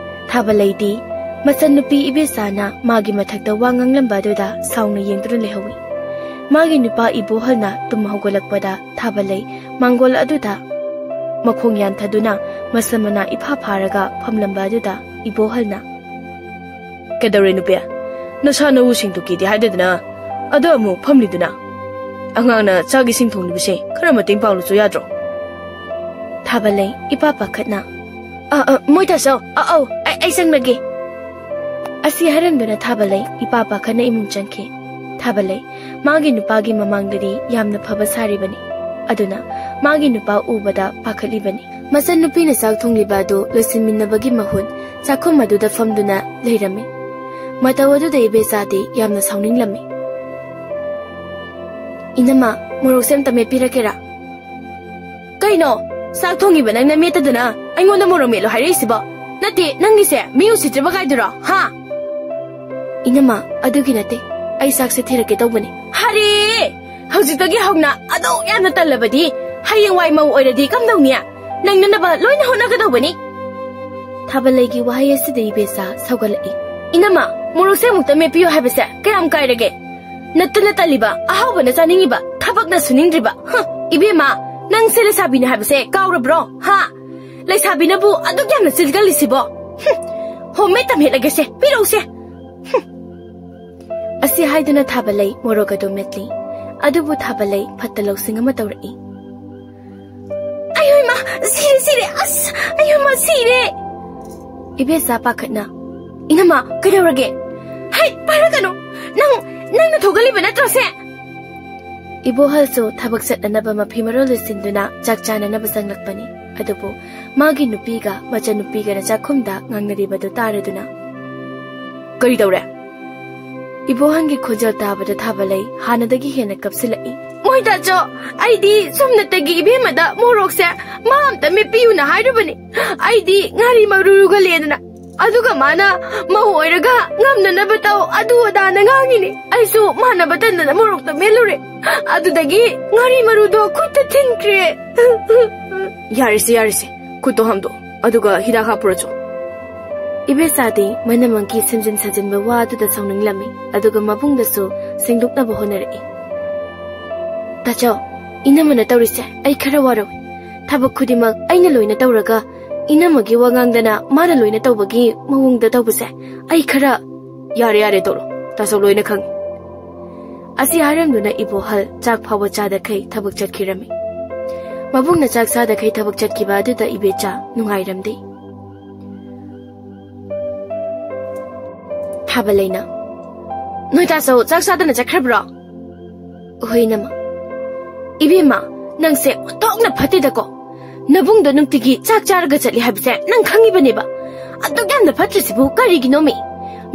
ꯊꯥꯕꯂꯩꯗꯤ ꯃꯆꯟꯅꯨꯄꯤ ꯏꯕꯦꯆꯥꯅ ꯃꯥꯒꯤ ꯃꯊꯛꯇ ꯋꯥ ꯉꯥꯡꯂꯝꯕ ꯑꯗꯨꯗ ꯁꯥꯎꯅ ꯌꯦꯡꯗꯨꯅ ꯂꯩꯍꯧꯏ꯫ ꯃꯥꯒꯤ ꯅꯨꯄꯥ ꯏꯕꯣꯍꯜꯅ ꯇꯨꯝ ꯍꯧꯒꯠꯂꯛꯄꯗ ꯊꯥꯕꯂꯩ ꯃꯥꯡꯒꯣꯜ ꯑꯗꯨꯗ ꯃꯈꯣꯡ ꯌꯥꯟꯊꯗꯨꯅ ꯃꯁꯝ ꯃꯅꯥ ꯏꯐꯥ ꯐꯥꯔꯒ ꯐꯝꯂꯝꯕ ꯑꯗꯨꯗ ꯏꯕꯣꯍꯜꯅ, "ꯀꯩꯗꯧꯔꯦ ꯅꯨꯄꯤ? ꯅꯁꯥ ꯅꯎ ꯁꯦꯡꯗꯣꯛꯀꯦꯗꯤ ꯍꯥꯏꯗꯗꯅ ꯑꯗꯣ ꯑꯃꯨꯛ ꯐꯝꯂꯤꯗꯨꯅ? ꯑꯉꯥꯡꯅ ꯆꯥꯛ ꯏꯁꯤꯡ ꯊꯣꯡꯂꯤꯕꯁꯦ ꯈꯔ ꯃꯇꯦꯡ ꯄꯥꯡꯂꯨꯆꯣ ꯌꯥꯗ꯭ꯔꯣ?" ꯊꯥꯕꯂꯩ ꯏꯄꯥ ꯄꯥꯈꯠꯅ, "ꯑ, ꯑ, ꯃꯣꯏ ꯇꯥꯆꯧ, ꯑ, ꯑꯧ, ꯑꯩ, ꯑꯩ ꯆꯪꯂꯒꯦ꯫" ꯑꯁꯤ ꯍꯥꯏꯔꯝꯗꯨꯅ ꯊꯥꯕꯂꯩ ꯏꯄꯥ ꯄꯥꯈꯠꯅ ꯏꯃꯨꯡ ꯆꯪꯈꯤ꯫ ꯊꯥꯕꯂꯩ ꯃꯥꯒꯤ ꯅꯨꯄꯥꯒꯤ ꯃꯃꯥꯡꯗꯗꯤ ꯌꯥꯝꯅ ꯐꯕ ꯁꯥꯔꯤꯕꯅꯤ꯫ ꯑꯗꯨꯅ ꯃꯥꯒꯤ ꯅꯨꯄꯥ ꯎꯕꯗ ꯄꯥꯈꯠꯂꯤꯕꯅꯤ꯫ ꯃꯆꯟꯅꯨꯄꯤꯅ ꯆꯥꯛ ꯊꯣꯡꯂꯤꯕ ꯑꯗꯨ ꯂꯣꯏꯁꯤꯟꯃꯤꯟꯅꯕꯒꯤ ꯃꯍꯨꯠ ꯆꯥꯛꯈꯨꯝ ꯑꯗꯨꯗ ꯐꯝꯗꯨꯅ ꯂꯩꯔꯝꯃꯤ꯫ ꯃꯇꯧ ꯑꯗꯨꯗ ꯏꯕꯦꯆꯥꯗꯤ ꯌꯥꯝꯅ ꯁꯥꯎꯅꯤꯡꯂꯝꯃꯤ꯫ "ꯏꯅꯝꯃ, ꯃꯣꯔꯣꯛꯁꯦ ꯑꯝꯇ ꯃꯦꯠꯄꯤꯔꯛꯀꯦꯔꯥ?" "ꯀꯩꯅꯣ? ꯆꯥꯛ ꯊꯣꯡꯉꯤꯕ ꯅꯪꯅ ꯃꯦꯠꯇꯗꯅ ꯑꯩꯉꯣꯟꯗ ꯃꯣꯔꯣꯛ ꯃꯦꯠꯂꯣ ꯍꯥꯏꯔꯛꯏꯁꯤꯕꯣ? ꯅꯠꯇꯦ, ꯅꯪꯒꯤꯁꯦ ꯃꯤ ꯎꯁꯤꯠꯇ꯭ꯔꯤꯕ ꯀꯥꯏꯗꯨꯔꯣ, ꯍꯥ?" "ꯏꯅꯝꯃ, ꯑꯗꯨꯒꯤ ꯅꯠꯇꯦ꯫ ꯑꯩ ꯆꯥꯛꯁꯦ ꯊꯤꯔꯛꯀꯦ ꯇꯧꯕꯅꯤ꯫" "ꯍꯔꯦ! ꯍꯧꯖꯤꯛꯇꯒꯤ ꯍꯧꯅ ꯑꯗꯨꯛ ꯌꯥꯝꯅ ꯇꯜꯂꯕꯗꯤ ꯍꯌꯦꯡꯋꯥꯏ ꯃꯧ ꯑꯣꯏꯔꯗꯤ ꯀꯝꯗꯧꯅꯤ? ꯅꯪꯅꯅꯕ ꯂꯣꯏꯅ ꯍꯣꯠꯅꯒꯗꯧꯕꯅꯤ꯫" ꯊꯥꯕꯂꯩꯒꯤ ꯋꯥꯍꯩ ꯑꯁꯤꯗ ꯏꯕꯦꯆꯥ ꯁꯧꯒꯠꯂꯛꯏ꯫ "ꯏꯅꯝꯃ, ꯃꯣꯔꯣꯛꯁꯦ ꯑꯃꯨꯛꯇ ꯃꯦꯠꯄꯤꯌꯨ ꯍꯥꯏꯕꯁꯦ ꯀꯌꯥꯝ ꯀꯥꯏꯔꯒꯦ? ꯅꯠꯇꯅ ꯇꯜꯂꯤꯕ, ꯑꯍꯥꯎꯕꯅ ꯆꯥꯅꯤꯡꯉꯤꯕ, ꯊꯕꯛꯅ ꯁꯨꯅꯤꯡꯗ꯭ꯔꯤꯕ꯫ ꯍ, ꯏꯕꯦꯝꯃ, ꯅꯪꯁꯦ ꯂꯩꯁꯥꯕꯤꯅꯦ ꯍꯥꯏꯕꯁꯦ ꯀꯥꯎꯔꯕ꯭ꯔꯣ? ꯍꯥ? ꯂꯩꯁꯥꯕꯤꯅꯕꯨ ꯑꯗꯨꯛ ꯌꯥꯝꯅ ꯆꯤꯜꯒꯜꯂꯤꯁꯤꯕꯣ? ꯍꯨꯝ, ꯍꯣꯝꯃꯦ ꯇꯝꯍꯦꯠꯂꯒꯦꯁꯦ, ꯄꯤꯔꯛꯎꯁꯦ꯫" ꯍꯨꯝ꯫ ꯑꯁꯤ ꯍꯥꯏꯗꯨꯅ ꯊꯥꯕꯂꯩ ꯃꯣꯔꯣꯛ ꯑꯗꯨ ꯃꯦꯠꯂꯤ꯫ ꯑꯗꯨꯕꯨ ꯊꯥꯕꯂꯩ ꯐꯠꯇ ꯂꯧꯁꯤꯡ ꯑꯃ ꯇꯧꯔꯛꯏ꯫ "ꯑꯌꯣꯏꯃ, ꯁꯤꯔꯦ, ꯁꯤꯔꯦ, ꯑꯁ, ꯑꯌꯣꯏꯃ, ꯁꯤꯔꯦ!" ꯏꯕꯦꯆꯥ ꯄꯥꯈꯠꯅ, "ꯏꯅꯝꯃ, ꯀꯩꯗꯧꯔꯒꯦ? ꯍꯩ, ꯄꯥꯏꯔꯛꯀꯅꯨ! ꯅꯪ, ꯅꯪꯅ ꯊꯣꯛꯍꯜꯂꯤꯕ ꯅꯠꯇ꯭ꯔꯣ ꯁꯦ?" ꯏꯕꯣꯍꯜꯁꯨ ꯊꯕꯛ ꯆꯠꯅꯅꯕ ꯃꯐꯤ ꯃꯔꯣꯜ ꯂꯣꯏꯁꯤꯟꯗꯨꯅ ꯆꯥꯛ ꯆꯥꯅꯅꯕ ꯆꯪꯂꯛꯄꯅꯤ꯫ ꯑꯗꯨꯕꯨ ꯃꯥꯒꯤ ꯅꯨꯄꯤꯒ ꯃꯆꯟꯅꯨꯄꯤꯒꯅ ꯆꯥꯛꯈꯨꯝꯗ ꯉꯥꯡꯅꯔꯤꯕꯗꯨ ꯇꯥꯔꯗꯨꯅ, "ꯀꯔꯤ ꯇꯧꯔꯦ?" ꯏꯕꯣꯍꯜꯒꯤ ꯈꯣꯟꯖꯦꯜ ꯇꯥꯕꯗ ꯊꯥꯕꯂꯩ ꯍꯥꯟꯅꯗꯒꯤ ꯍꯦꯟꯅ ꯀꯞꯁꯤꯜꯂꯛꯏ꯫ "ꯃꯣꯏ ꯇꯥꯆꯧ, ꯑꯩꯗꯤ ꯁꯨꯝꯅꯇꯒꯤ ꯏꯕꯦꯝꯃꯗ ꯃꯣꯔꯣꯛꯁꯦ ꯃꯥ ꯑꯝꯇ ꯃꯦꯠꯄꯤꯌꯨꯅ ꯍꯥꯏꯔꯨꯕꯅꯤ꯫ ꯑꯩꯗꯤ ꯉꯥꯔꯤ ꯃꯔꯨꯒ ꯂꯦꯟꯗꯅ꯫ ꯑꯗꯨꯒ ꯃꯥꯅ ꯃꯧ ꯑꯣꯏꯔꯒ ꯉꯝꯅꯅꯕ ꯇꯧ, ꯑꯗꯨ ꯑꯗꯥꯅ ꯉꯥꯡꯉꯤꯅꯤ꯫ ꯑꯩꯁꯨ ꯃꯥꯟꯅꯕ ꯇꯟꯗꯅ ꯃꯣꯔꯣꯛꯇ ꯃꯦꯠꯂꯨꯔꯦ꯫ ꯑꯗꯨꯗꯒꯤ ꯉꯥꯔꯤ ꯃꯔꯨꯗꯣ ꯈꯨꯠꯇ ꯊꯤꯟꯈ꯭ꯔꯦ꯫" "ꯌꯥꯔꯦꯁꯦ, ꯌꯥꯔꯦꯁꯦ, ꯈꯨꯠꯇꯣ ꯍꯥꯝꯗꯣꯛꯑꯣ, ꯑꯗꯨꯒ ꯍꯤꯗꯥꯛ ꯍꯥꯞꯄꯨꯔꯣ ꯆꯣ꯫" ꯏꯕꯦꯆꯥꯗꯤ ꯃꯅꯝ ꯃꯪꯀꯤ ꯁꯦꯝꯖꯤꯟ ꯁꯥꯖꯤꯟꯕ ꯋꯥ ꯑꯗꯨꯗ ꯁꯥꯎꯅꯤꯡꯂꯝꯃꯤ꯫ ꯑꯗꯨꯒ ꯃꯕꯨꯡꯗꯁꯨ ꯁꯦꯡꯗꯣꯛꯅꯕ ꯍꯣꯠꯅꯔꯛꯏ꯫ "ꯇꯥꯆꯧ, ꯏꯅꯝꯃꯅ ꯇꯧꯔꯤꯁꯦ ꯑꯩ ꯈꯔ ꯋꯥꯔꯧꯏ꯫ ꯊꯕꯛ ꯈꯨꯗꯤꯡꯃꯛ ꯑꯩꯅ ꯂꯣꯏꯅ ꯇꯧꯔꯒ ꯏꯅꯝꯃꯒꯤ ꯋꯥ ꯉꯥꯡꯗꯅ ꯃꯥꯅ ꯂꯣꯏꯅ ꯇꯧꯕꯒꯤ ꯃꯑꯣꯡꯗ ꯇꯧꯕꯁꯦ ꯑꯩ ꯈꯔ..." "ꯌꯥꯔꯦ, ꯌꯥꯔꯦ, ꯇꯣꯛꯂꯣ꯫ ꯇꯥꯆꯧ ꯂꯣꯏꯅ ꯈꯪꯉꯤ꯫" ꯑꯁꯤ ꯍꯥꯏꯔꯝꯗꯨꯅ ꯏꯕꯣꯍꯜ ꯆꯥꯛ ꯐꯥꯎꯕ ꯆꯥꯗꯈꯩ ꯊꯕꯛ ꯆꯠꯈꯤꯔꯝꯃꯤ꯫ ꯃꯕꯨꯡꯅ ꯆꯥꯛ ꯆꯥꯗꯈꯩ ꯊꯕꯛ ꯆꯠꯈꯤꯕ ꯑꯗꯨꯗ ꯏꯕꯦꯆꯥ ꯅꯨꯡꯉꯥꯏꯔꯝꯗꯦ꯫ ꯊꯥꯕꯂꯩꯅ, "ꯅꯣꯏ ꯇꯥꯆꯧ ꯆꯥꯛ ꯆꯥꯗꯅ ꯆꯠꯈ꯭ꯔꯕ꯭ꯔꯣ?" "ꯍꯣꯏ, ꯏꯅꯝꯃ꯫" "ꯏꯕꯦꯝꯃ, ꯅꯪꯁꯦ ꯑꯣꯟꯊꯣꯛꯅ ꯐꯠꯇꯦꯗꯀꯣ꯫ ꯅꯕꯨꯡꯗꯣ ꯅꯨꯡꯇꯤꯒꯤ ꯆꯥꯛ ꯆꯥꯔꯒ ꯆꯠꯂꯤ ꯍꯥꯏꯕꯁꯦ ꯅꯪ ꯈꯪꯉꯤꯕꯅꯦꯕ꯫ ꯑꯗꯨꯛ ꯌꯥꯝꯅ ꯐꯠꯇ꯭ꯔꯤꯁꯤꯕꯨ ꯀꯔꯤꯒꯤꯅꯣꯃꯤ?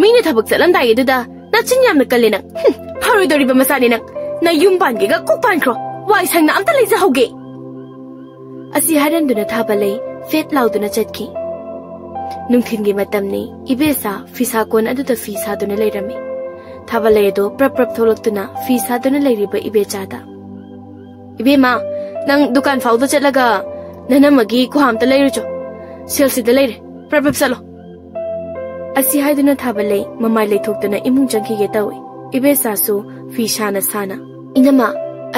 ꯃꯤꯅ ꯊꯕꯛ ꯆꯠꯂꯝꯗꯥꯏ ꯑꯗꯨꯗ ꯅꯆꯤꯟ ꯌꯥꯝꯅ ꯀꯜꯂꯦ ꯅꯪ꯫ ꯍꯨꯝ, ꯐꯔꯣꯏꯗꯧꯔꯤꯕ ꯃꯆꯥꯅꯤ ꯅꯪ꯫ ꯅꯌꯨꯝ ꯄꯥꯟꯒꯦꯒ ꯀꯣꯛ ꯄꯥꯟꯈ꯭ꯔꯣ꯫ ꯋꯥꯏ ꯁꯪꯅ ꯑꯝꯇ ꯂꯩꯖꯍꯧꯒꯦ꯫" ꯑꯁꯤ ꯍꯥꯏꯔꯝꯗꯨꯅ ꯊꯥꯕꯂꯩ ꯐꯦꯠ ꯂꯥꯎꯗꯨꯅ ꯆꯠꯈꯤ꯫ ꯅꯨꯡꯊꯤꯜꯒꯤ ꯃꯇꯝꯅꯤ꯫ ꯏꯕꯦꯆꯥ ꯐꯤꯁꯥ ꯀꯣꯟ ꯑꯗꯨꯗ ꯐꯤ ꯁꯥꯗꯨꯅ ꯂꯩꯔꯝꯃꯤ꯫ ꯊꯥꯕꯂꯩ ꯑꯗꯣ ꯄ꯭ꯔꯞ ꯄ꯭ꯔꯞ ꯊꯣꯛꯂꯛꯇꯨꯅ ꯐꯤ ꯁꯥꯗꯨꯅ ꯂꯩꯔꯤꯕ ꯏꯕꯦꯆꯥꯗ, "ꯏꯕꯦꯝꯃ, ꯅꯪ ꯗꯨꯀꯥꯟ ꯐꯥꯎꯗ ꯆꯠꯂꯒ ꯅꯅꯝꯃꯒꯤ ꯈꯨꯍꯥꯝꯇ ꯂꯩꯔꯨꯆꯣ꯫ ꯁꯦꯜꯁꯤꯗ ꯂꯩꯔꯦ, ꯄ꯭ꯔꯞ ꯄ꯭ꯔꯞ ꯆꯠꯂꯣ꯫" ꯑꯁꯤ ꯍꯥꯏꯗꯨꯅ ꯊꯥꯕꯂꯩ ꯃꯃꯥꯏ ꯂꯩꯊꯣꯛꯇꯨꯅ ꯏꯃꯨꯡ ꯆꯪꯈꯤꯒꯦ ꯇꯧꯏ꯫ ꯏꯕꯦꯆꯥꯁꯨ ꯐꯤ ꯁꯥꯅ ꯁꯥꯅ, "ꯏꯅꯝꯃ,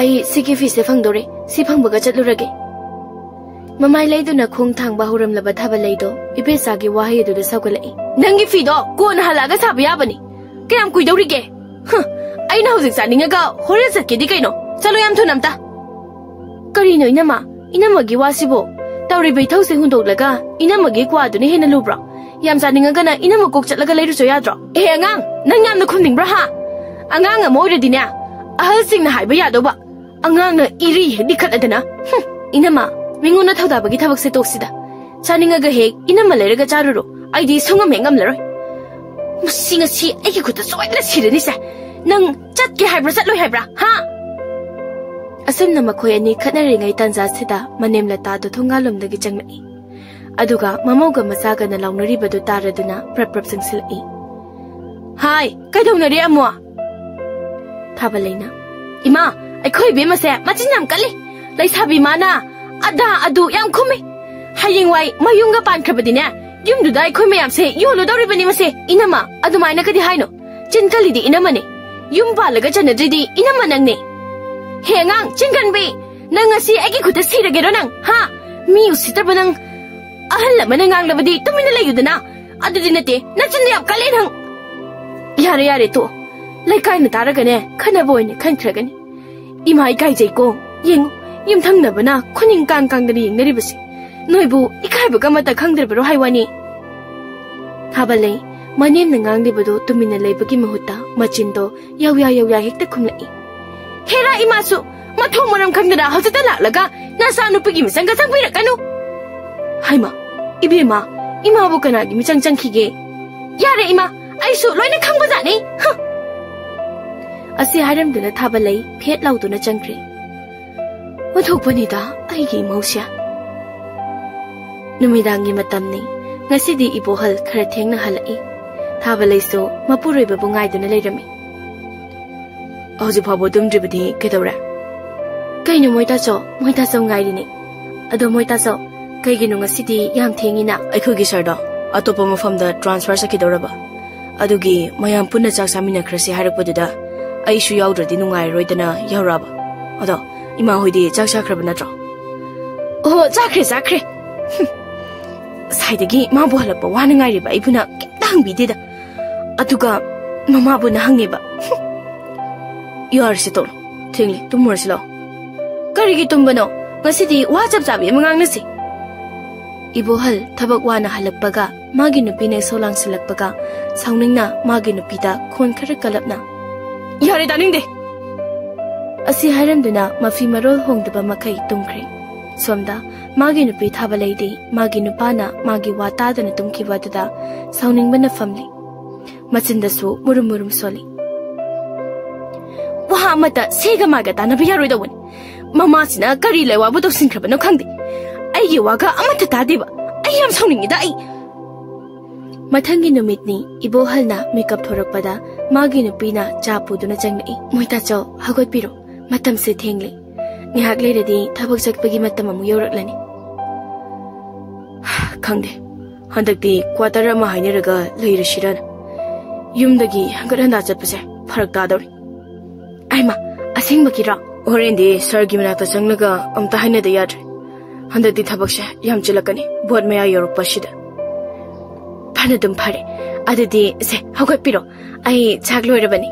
ꯑꯩ ꯁꯤꯒꯤ ꯐꯤꯁꯦ ꯐꯪꯗꯣꯔꯦ, ꯁꯤ ꯐꯪꯕꯒ ꯆꯠꯂꯨꯔꯒꯦ꯫" ꯃꯃꯥꯏ ꯂꯩꯗꯨꯅ ꯈꯣꯡ ꯊꯥꯡꯕ ꯍꯧꯔꯝꯂꯕ ꯊꯥꯕꯂꯩꯗꯣ ꯏꯕꯦꯆꯥꯒꯤ ꯋꯥꯍꯩ ꯑꯗꯨꯗ ꯁꯥꯎꯒꯠꯂꯛꯏ꯫ "ꯅꯪꯒꯤ ꯐꯤꯗꯣ ꯀꯣꯟꯅ ꯍꯜꯂꯛꯑꯒ ꯁꯥꯕ ꯌꯥꯕꯅꯤ꯫ ꯀꯌꯥꯝ ꯀꯨꯏꯗꯧꯔꯤꯒꯦ? ꯍ, ꯑꯩꯅ ꯍꯧꯖꯤꯛ ꯆꯥꯅꯤꯡꯉꯒ ꯍꯣꯔꯦꯟ ꯆꯠꯀꯦꯗꯤ ꯀꯩꯅꯣ? ꯆꯠꯂꯣ ꯌꯥꯝ ꯊꯨꯅ ꯑꯝꯇ꯫ ꯀꯔꯤꯅꯣ ꯏꯅꯝꯃ? ꯏꯅꯝꯃꯒꯤ ꯋꯥꯁꯤꯕꯨ? ꯇꯧꯔꯤꯕ ꯏꯊꯧꯁꯦ ꯍꯨꯟꯗꯣꯛꯂꯒ ꯏꯅꯝꯃꯒꯤ ꯀ꯭ꯋꯥꯗꯨꯅ ꯍꯦꯟꯅ ꯂꯨꯕ꯭ꯔꯣ? ꯌꯥꯝ ꯆꯥꯅꯤꯡꯉꯒꯅ ꯏꯅꯝꯃ ꯀꯣꯛ ꯆꯠꯂꯒ ꯂꯩꯔꯨꯆꯣ ꯌꯥꯗ꯭ꯔꯣ? ꯑꯦ ꯑꯉꯥꯡ, ꯅꯪ ꯌꯥꯝꯅ ꯈꯨꯝꯅꯤꯡꯕ꯭ꯔꯥ ꯍꯥ? ꯑꯉꯥꯡ ꯑꯃ ꯑꯣꯏꯔꯗꯤꯅꯦ, ꯑꯍꯜꯁꯤꯡꯅ ꯍꯥꯏꯕ ꯌꯥꯗꯧꯕ꯫ ꯑꯉꯥꯡꯅ ꯏꯔꯤ ꯍꯦꯛ ꯂꯤꯈꯠꯂꯗꯅ꯫ ꯍꯨꯝ, ꯏꯅꯝꯃ, ꯃꯤꯉꯣꯟꯗ ꯊꯧꯗꯥꯕꯒꯤ ꯊꯕꯛꯁꯦ ꯇꯣꯛꯁꯤꯗ꯫ ꯆꯥꯅꯤꯡꯉꯒ ꯍꯦꯛ ꯏꯅꯝꯃ ꯂꯩꯔꯒ ꯆꯥꯔꯨꯔꯣ꯫ ꯑꯩꯗꯤ ꯁꯨꯡꯉꯝ ꯍꯦꯛ ꯉꯝꯂꯔꯣꯏ꯫ ꯃꯁꯤ ꯉꯁꯤ ꯑꯩꯒꯤ ꯈꯨꯠꯇ ꯁꯣꯏꯗꯅ ꯁꯤꯔꯅꯤꯁꯦ꯫ ꯅꯪ ꯆꯠꯀꯦ ꯍꯥꯏꯕ꯭ꯔꯥ ꯆꯠꯂꯣꯏ ꯍꯥꯏꯕ꯭ꯔꯥ ꯍꯥ? ꯑꯁꯨꯝꯅ ꯃꯈꯣꯏ ꯑꯅꯤ ꯈꯠꯅꯔꯤꯉꯩ ꯇꯥꯟꯖꯥꯁꯤꯗ ꯃꯅꯦꯝꯂꯇꯥꯗꯨ ꯊꯣꯡꯒꯥꯜꯂꯣꯝꯗꯒꯤ ꯆꯪꯂꯛꯏ꯫ ꯑꯗꯨꯒ ꯃꯃꯧꯒ ꯃꯆꯥꯒꯅ ꯂꯥꯎꯅꯔꯤꯕꯗꯨ ꯇꯥꯔꯗꯨꯅ ꯄ꯭ꯔꯞ ꯄ꯭ꯔꯞ ꯆꯪꯁꯤꯜꯂꯛꯏ꯫ ꯍꯥꯏ, ꯀꯩꯗꯧꯅꯔꯤ ꯑꯃꯨꯛ? ꯊꯥꯕꯂꯩꯅ, ꯏꯃꯥ, ꯑꯩꯈꯣꯏ ꯏꯕꯦꯝꯃꯁꯦ ꯃꯆꯤꯟ ꯌꯥꯝ ꯀꯜꯂꯤ꯫ ꯂꯩꯁꯥꯕꯤ ꯃꯥꯅ ꯑꯗꯥ ꯑꯗꯨ ꯌꯥꯝ ꯈꯨꯝꯃꯤ꯫ ꯍꯌꯦꯡꯋꯥꯏ ꯃꯌꯨꯝꯒ ꯄꯥꯟꯈ꯭ꯔꯕꯗꯤꯅꯦ, ꯌꯨꯝꯗꯨꯗ ꯑꯩꯈꯣꯏ ꯃꯌꯥꯝꯁꯦ ꯌꯣꯜꯂꯨꯗꯧꯔꯤꯕꯅꯤ ꯃꯁꯦ꯫ ꯏꯅꯝꯃ, ꯑꯗꯨꯃꯥꯏꯅ ꯀꯗꯤ ꯍꯥꯏꯅꯣ? ꯆꯤꯟ ꯀꯜꯂꯤꯗꯤ ꯏꯅꯝꯃꯅꯦ꯫ ꯌꯨꯝ ꯄꯥꯜꯂꯒ ꯆꯟꯅꯗ꯭ꯔꯤꯗꯤ ꯏꯅꯝꯃ ꯅꯪꯅꯦ꯫ ꯍꯦ ꯑꯉꯥꯡ, ꯆꯤꯟ ꯀꯟꯕꯤ! ꯅꯪ ꯉꯁꯤ ꯑꯩꯒꯤ ꯈꯨꯠꯇ ꯁꯤꯔꯒꯦꯔꯣ ꯅꯪ? ꯍꯥ? ꯃꯤ ꯎꯁꯤꯠꯇꯕ ꯅꯪ! ꯑꯍꯜ ꯑꯃꯅ ꯉꯥꯡꯂꯕꯗꯤ ꯇꯨꯃꯤꯟꯅ ꯂꯩꯌꯨꯗꯅ꯫ ꯑꯗꯨꯗꯤ ꯅꯠꯇꯦ, ꯅꯆꯤꯟꯗꯣ ꯌꯥꯝ ꯀꯜꯂꯦ ꯅꯪ꯫ ꯌꯥꯔꯦ, ꯌꯥꯔꯦ, ꯇꯣꯛꯑꯣ꯫ ꯂꯩꯀꯥꯏꯅ ꯇꯥꯔꯒꯅꯦ, ꯈꯟꯅꯕ ꯑꯣꯏꯅ ꯈꯟꯈ꯭ꯔꯒꯅꯤ꯫ ꯏꯃꯥ ꯏꯀꯥꯏꯖꯩꯀꯣ꯫ ꯌꯦꯡꯉꯨ, ꯌꯨꯝꯊꯪꯅꯕꯅ ꯈꯨꯅꯤꯡ ꯀꯥꯡ ꯀꯥꯡꯗꯅ ꯌꯦꯡꯅꯔꯤꯕꯁꯦ꯫ ꯅꯣꯏꯕꯨ ꯏꯀꯥꯏꯕꯒ ꯑꯃꯠꯇ ꯈꯪꯗ꯭ꯔꯕꯔꯣ ꯍꯥꯏ ꯋꯥꯅꯤ? ꯊꯥꯕꯂꯩ, ꯃꯅꯦꯝꯅ ꯉꯥꯡꯂꯤꯕꯗꯨ ꯇꯨꯃꯤꯟꯅ ꯂꯩꯕꯒꯤ ꯃꯍꯨꯠꯇ ꯃꯆꯤꯟꯗꯣ ꯌꯧꯌꯥ ꯌꯧꯌꯥ ꯍꯦꯛꯇ ꯈꯨꯝꯂꯛꯏ꯫ ꯍꯦꯔꯥ ꯏꯃꯥꯁꯨ, ꯃꯊꯣꯡ ꯃꯔꯝ ꯈꯪꯗꯅ ꯍꯧꯖꯤꯛꯇ ꯂꯥꯛꯂꯒ ꯅꯆꯥꯅꯨꯄꯤꯒꯤ ꯃꯤꯆꯪꯒ ꯆꯪꯕꯤꯔꯛꯀꯅꯨ꯫ ꯍꯩꯃꯥ, ꯏꯕꯦꯝꯃ, ꯏꯃꯥꯕꯨ ꯀꯅꯥꯒꯤ ꯃꯤꯆꯪ ꯆꯪꯈꯤꯒꯦ? ꯌꯥꯔꯦ ꯏꯃꯥ, ꯑꯩꯁꯨ ꯂꯣꯏꯅ ꯈꯪꯕꯖꯥꯠꯅꯤ꯫ ꯍ! ꯑꯁꯤ ꯍꯥꯏꯔꯝꯗꯨꯅ ꯊꯥꯕꯂꯩ ꯐꯦꯠ ꯂꯥꯎꯗꯨꯅ ꯆꯪꯈ꯭ꯔꯦ꯫ ꯑꯣꯟꯊꯣꯛꯄꯅꯤꯗ ꯑꯩꯒꯤ ꯏꯃꯧꯁꯦ꯫ ꯅꯨꯃꯤꯗꯥꯡꯒꯤ ꯃꯇꯝꯅꯤ꯫ ꯉꯁꯤꯗꯤ ꯏꯕꯣꯍꯜ ꯈꯔ ꯊꯦꯡꯅ ꯍꯜꯂꯛꯏ꯫ ꯊꯥꯕꯂꯩꯁꯨ ꯃꯄꯨꯔꯣꯏꯕꯕꯨ ꯉꯥꯏꯗꯨꯅ ꯂꯩꯔꯝꯃꯤ꯫ ꯍꯧꯖꯤꯛ ꯐꯥꯎꯕ ꯇꯨꯝꯗ꯭ꯔꯤꯕꯗꯤ ꯀꯩꯗꯧꯔꯦ? ꯀꯩꯅꯣ ꯃꯣꯏ ꯇꯥꯆꯧ, ꯃꯣꯏ ꯇꯥꯆꯧ ꯉꯥꯏꯔꯤꯅꯦ꯫ ꯑꯗꯣ ꯃꯣꯏ ꯇꯥꯆꯧ, ꯀꯩꯒꯤꯅꯣ ꯉꯁꯤꯗꯤ ꯌꯥꯝ ꯊꯦꯡꯉꯤꯅ? ꯑꯩꯈꯣꯏꯒꯤ ꯁꯥꯔꯗꯣ ꯑꯇꯣꯞꯄ ꯃꯐꯝꯗ ꯇ꯭ꯔꯥꯟꯁꯐꯔ ꯆꯠꯈꯤꯗꯧꯔꯕ꯫ ꯑꯗꯨꯒꯤ ꯃꯌꯥꯝ ꯄꯨꯟꯅ ꯆꯥꯛ ꯆꯥꯃꯤꯟꯅꯈ꯭ꯔꯁꯤ ꯍꯥꯏꯔꯛꯄꯗꯨꯗ ꯑꯩꯁꯨ ꯌꯥꯎꯗ꯭ꯔꯗꯤ ꯅꯨꯡꯉꯥꯏꯔꯔꯣꯏꯗꯅ ꯌꯥꯎꯔꯛꯑꯕ꯫ ꯑꯗꯣ ꯏꯃꯥ ꯍꯣꯏꯗꯤ ꯆꯥꯛ ꯆꯥꯈ꯭ꯔꯕ ꯅꯠꯇ꯭ꯔꯣ? ꯑꯣ, ꯆꯥꯈ꯭ꯔꯦ, ꯆꯥꯈ꯭ꯔꯦ꯫ ꯍꯨꯝ꯫ ꯉꯁꯥꯏꯗꯒꯤ ꯃꯥꯕꯨ ꯍꯜꯂꯛꯄ ꯋꯥꯅ ꯉꯥꯏꯔꯤꯕ ꯑꯩꯕꯨꯅ ꯀꯩꯝꯇ ꯍꯪꯕꯤꯗꯦꯗ꯫ ꯑꯗꯨꯒ ꯃꯃꯥꯕꯨꯅ ꯍꯪꯉꯦꯕ꯫ "ꯌꯥꯔꯁꯤ ꯇꯣꯛꯂꯣ, ꯊꯦꯡꯂꯦ, ꯇꯨꯝꯃꯨꯔꯁꯤ ꯂꯥꯛꯑꯣ"꯫ "ꯀꯔꯤꯒꯤ ꯇꯨꯝꯕꯅꯣ? ꯉꯁꯤꯗꯤ ꯋꯥ ꯆꯞ ꯆꯥꯕꯤ ꯑꯃ ꯉꯥꯡꯅꯁꯤ"꯫ ꯏꯕꯣꯍꯜ ꯊꯕꯛ ꯋꯥꯅ ꯍꯜꯂꯛꯄꯒ ꯃꯥꯒꯤ ꯅꯨꯄꯤꯅ ꯏꯁꯧ ꯂꯥꯡꯁꯤꯜꯂꯛꯄꯒ ꯁꯥꯎꯅꯤꯡꯅ ꯃꯥꯒꯤ ꯅꯨꯄꯤꯗ ꯈꯣꯟ ꯈꯔ ꯀꯜꯂꯞꯅ, "ꯌꯥꯔꯦ, ꯇꯥꯅꯤꯡꯗꯦ!" ꯑꯁꯤ ꯍꯥꯏꯔꯝꯗꯨꯅ ꯃꯐꯤ ꯃꯔꯣꯜ ꯍꯣꯡꯗꯕ ꯃꯈꯩ ꯇꯨꯝꯈ꯭ꯔꯦ꯫ ꯁꯣꯝꯗ ꯃꯥꯒꯤ ꯅꯨꯄꯤ ꯊꯥꯕ ꯂꯩꯗꯤ ꯃꯥꯒꯤ ꯅꯨꯄꯥꯅ ꯃꯥꯒꯤ ꯋꯥ ꯇꯥꯗꯅ ꯇꯨꯝꯈꯤꯕ ꯑꯗꯨꯗ ꯁꯥꯎꯅꯤꯡꯕꯅ ꯐꯝꯂꯤ꯫ ꯃꯆꯤꯟꯗꯁꯨ ꯃꯨꯔꯨꯝ ꯃꯨꯔꯨꯝ ꯁꯣꯜꯂꯤ꯫ "ꯋꯥ ꯑꯃꯇ ꯁꯦꯒ ꯃꯥꯒ ꯇꯥꯅꯕ ꯌꯥꯔꯣꯏꯗꯧꯕꯅꯤ꯫ ꯃꯃꯥꯁꯤꯅ ꯀꯔꯤ ꯂꯩꯋꯥꯕꯨ ꯇꯧꯁꯤꯟꯈ꯭ꯔꯕꯅꯣ ꯈꯪꯗꯦ꯫ ꯑꯩꯒꯤ ꯋꯥꯒ ꯑꯃꯠꯇ ꯇꯥꯗꯦꯕ꯫ ꯑꯩ ꯌꯥꯝ ꯁꯥꯎꯅꯤꯡꯉꯤꯗ ꯑꯩ"꯫ ꯃꯊꯪꯒꯤ ꯅꯨꯃꯤꯠꯅꯤ꯫ ꯏꯕꯣꯍꯜꯅ ꯃꯤꯀꯞ ꯊꯣꯔꯛꯄꯗ ꯃꯥꯒꯤ ꯅꯨꯄꯤꯅ ꯆꯥ ꯄꯨꯗꯨꯅ ꯆꯪꯂꯛꯏ꯫ "ꯃꯣꯏꯇꯥꯆꯧ, ꯍꯧꯒꯠꯄꯤꯔꯣ꯫ ꯃꯇꯝꯁꯦ ꯊꯦꯡꯂꯦ꯫ ꯉꯥꯏꯍꯥꯛ ꯂꯩꯔꯗꯤ ꯊꯕꯛ ꯆꯠꯄꯒꯤ ꯃꯇꯝ ꯑꯃꯨꯛ ꯌꯧꯔꯛꯂꯅꯤ"꯫ "ꯈꯪꯗꯦ, ꯍꯟꯗꯛꯇꯤ ꯀ꯭ꯋꯥꯇꯔ ꯑꯃ ꯍꯥꯏꯅꯔꯒ ꯂꯩꯔꯁꯤꯔꯅ꯫ ꯌꯨꯝꯗꯒꯤ ꯍꯪꯒꯠ ꯍꯟꯗꯥ ꯆꯠꯄꯁꯦ ꯐꯔꯛ ꯇꯥꯗꯧꯔꯤ"꯫ "ꯑꯩꯃ, ꯑꯁꯦꯡꯕꯒꯤꯔꯣ?" "ꯍꯣꯔꯦꯟꯗꯤ ꯁꯥꯔꯒꯤ ꯃꯅꯥꯛꯇ ꯆꯪꯂꯒ ꯑꯝꯇ ꯍꯥꯏꯅꯗ ꯌꯥꯗ꯭ꯔꯦ꯫ ꯍꯟꯗꯛꯇꯤ ꯊꯕꯛꯁꯦ ꯌꯥꯝ ꯆꯤꯜꯂꯛꯀꯅꯤ, ꯚꯣꯠ ꯃꯌꯥ ꯌꯧꯔꯛꯄ ꯑꯁꯤꯗ"꯫ "ꯐꯅꯗꯨꯝ ꯐꯔꯦ꯫ ꯑꯗꯨꯗꯤ ꯁꯦ, ꯍꯧꯒꯠꯄꯤꯔꯣ꯫ ꯑꯩ ꯆꯥꯛ ꯂꯣꯏꯔꯕꯅꯤ꯫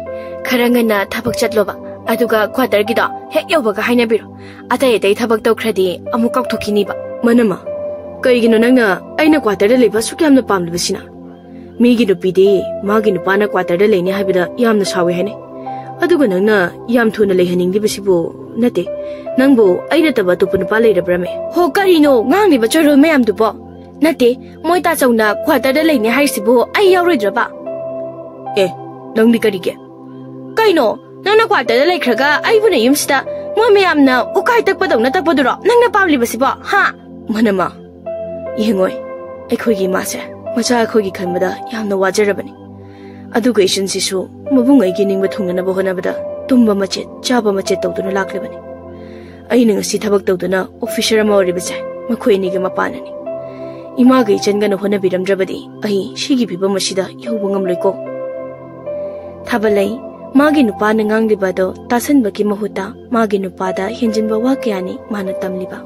ꯈꯔ ꯉꯟꯅ ꯊꯕꯛ ꯆꯠꯂꯣꯕ꯫ ꯑꯗꯨꯒ ꯀ꯭ꯋꯥꯇꯔꯒꯤꯗꯣ ꯍꯦꯛ ꯌꯧꯕꯒ ꯍꯥꯏꯅꯕꯤꯔꯣ꯫ ꯑꯇꯩ ꯑꯇꯩ ꯊꯕꯛ ꯇꯧꯈ꯭ꯔꯗꯤ ꯑꯃꯨꯛ ꯀꯥꯎꯊꯣꯛꯈꯤꯅꯤꯕ"꯫ "ꯃꯅꯝꯃ, ꯀꯩꯒꯤꯅꯣ ꯅꯪꯅ ꯑꯩꯅ ꯀ꯭ꯋꯥꯇꯔꯗ ꯂꯩꯕ ꯑꯁꯨꯛ ꯌꯥꯝꯅ ꯄꯥꯝꯂꯤꯕꯁꯤꯅ? ꯃꯤꯒꯤ ꯅꯨꯄꯤꯗꯤ ꯃꯥꯒꯤ ꯅꯨꯄꯥꯅ ꯀ꯭ꯋꯥꯇꯔꯗ ꯂꯩꯅꯤ ꯍꯥꯏꯕꯗ ꯌꯥꯝꯅ ꯁꯥꯎꯏ ꯍꯥꯏꯅꯩ꯫ ꯑꯗꯨꯒ ꯅꯪꯅ ꯌꯥꯝ ꯊꯨꯅ ꯂꯩꯍꯟꯅꯤꯡꯂꯤꯕꯁꯤꯕꯨ? ꯅꯠꯇꯦ, ꯅꯪꯕꯨ ꯑꯩ ꯅꯠꯇꯕ ꯑꯇꯣꯞꯄ ꯅꯨꯄꯥ ꯂꯩꯔꯕ꯭ꯔꯥꯃꯦ?" "ꯍꯣ, ꯀꯔꯤꯅꯣ ꯉꯥꯡꯂꯤꯕ ꯆꯣꯏꯔꯣꯜ ꯃꯌꯥꯝꯗꯨꯕꯣ? ꯅꯠꯇꯦ, ꯃꯣꯏ ꯇꯥꯆꯧꯅ ꯀ꯭ꯋꯥꯇꯔꯗ ꯂꯩꯅꯤ ꯍꯥꯏꯔꯤꯁꯤꯕꯨ ꯑꯩ ꯌꯥꯎꯔꯣꯏꯗ꯭ꯔꯕ?" "ꯑꯦ, ꯅꯪꯗꯤ ꯀꯔꯤꯒꯤ?" "ꯀꯩꯅꯣ, ꯅꯪꯅ ꯀ꯭ꯋꯥꯇꯔꯗ ꯂꯩꯈ꯭ꯔꯒ ꯑꯩꯕꯨꯅ ꯌꯨꯝꯁꯤꯗ ꯃꯣꯏ ꯃꯌꯥꯝꯅ ꯎꯀꯥꯏ ꯇꯛꯄꯗꯧꯅ ꯇꯛꯄꯗꯨꯔꯣ ꯅꯪꯅ ꯄꯥꯝꯂꯤꯕꯁꯤꯕꯣ, ꯍꯥ?" "ꯃꯅꯝꯃ, ꯌꯦꯡꯉꯣꯏ, ꯑꯩꯈꯣꯏꯒꯤ ꯏꯃꯥꯁꯦ ꯃꯆꯥ ꯑꯩꯈꯣꯏꯒꯤ ꯈꯟꯕꯗ ꯌꯥꯝꯅ ꯋꯥꯖꯔꯕꯅꯤ꯫ ꯑꯗꯨꯒ ꯏꯆꯟꯁꯤꯁꯨ ꯃꯕꯨꯡ ꯑꯩꯒꯤ ꯅꯤꯡꯕ ꯊꯨꯡꯅꯅꯕ ꯍꯣꯠꯅꯕꯗ ꯇꯨꯝꯕ ꯃꯆꯦꯠ, ꯆꯥꯕ ꯃꯆꯦꯠ ꯇꯧꯗꯨꯅ ꯂꯥꯛꯂꯤꯕꯅꯤ꯫ ꯑꯩꯅ ꯉꯁꯤ ꯊꯕꯛ ꯇꯧꯗꯨꯅ ꯑꯣꯐꯤꯁꯔ ꯑꯃ ꯑꯣꯏꯔꯤꯕꯁꯦ ꯃꯈꯣꯏ ꯑꯅꯤꯒꯤ ꯃꯄꯥꯟꯅꯅꯤ꯫ ꯏꯃꯥꯒ ꯏꯆꯟꯒꯅ ꯍꯣꯠꯅꯕꯤꯔꯝꯗ꯭ꯔꯕꯗꯤ ꯑꯩ ꯁꯤꯒꯤ ꯐꯤꯕꯝ ꯑꯁꯤꯗ ꯌꯧꯕ ꯉꯝꯂꯣꯏꯀꯣ"꯫ ꯊꯥꯕꯂꯩ, ꯃꯥꯒꯤ ꯅꯨꯄꯥꯅ ꯉꯥꯡꯂꯤꯕ ꯑꯗꯣ ꯇꯥꯁꯟꯕꯒꯤ ꯃꯍꯨꯠꯇ ꯃꯥꯒꯤ ꯅꯨꯄꯥꯗ ꯍꯦꯟꯖꯤꯟꯕ ꯋꯥ ꯀꯌꯥꯅꯤ ꯃꯥꯅ ꯇꯝꯂꯤꯕ꯫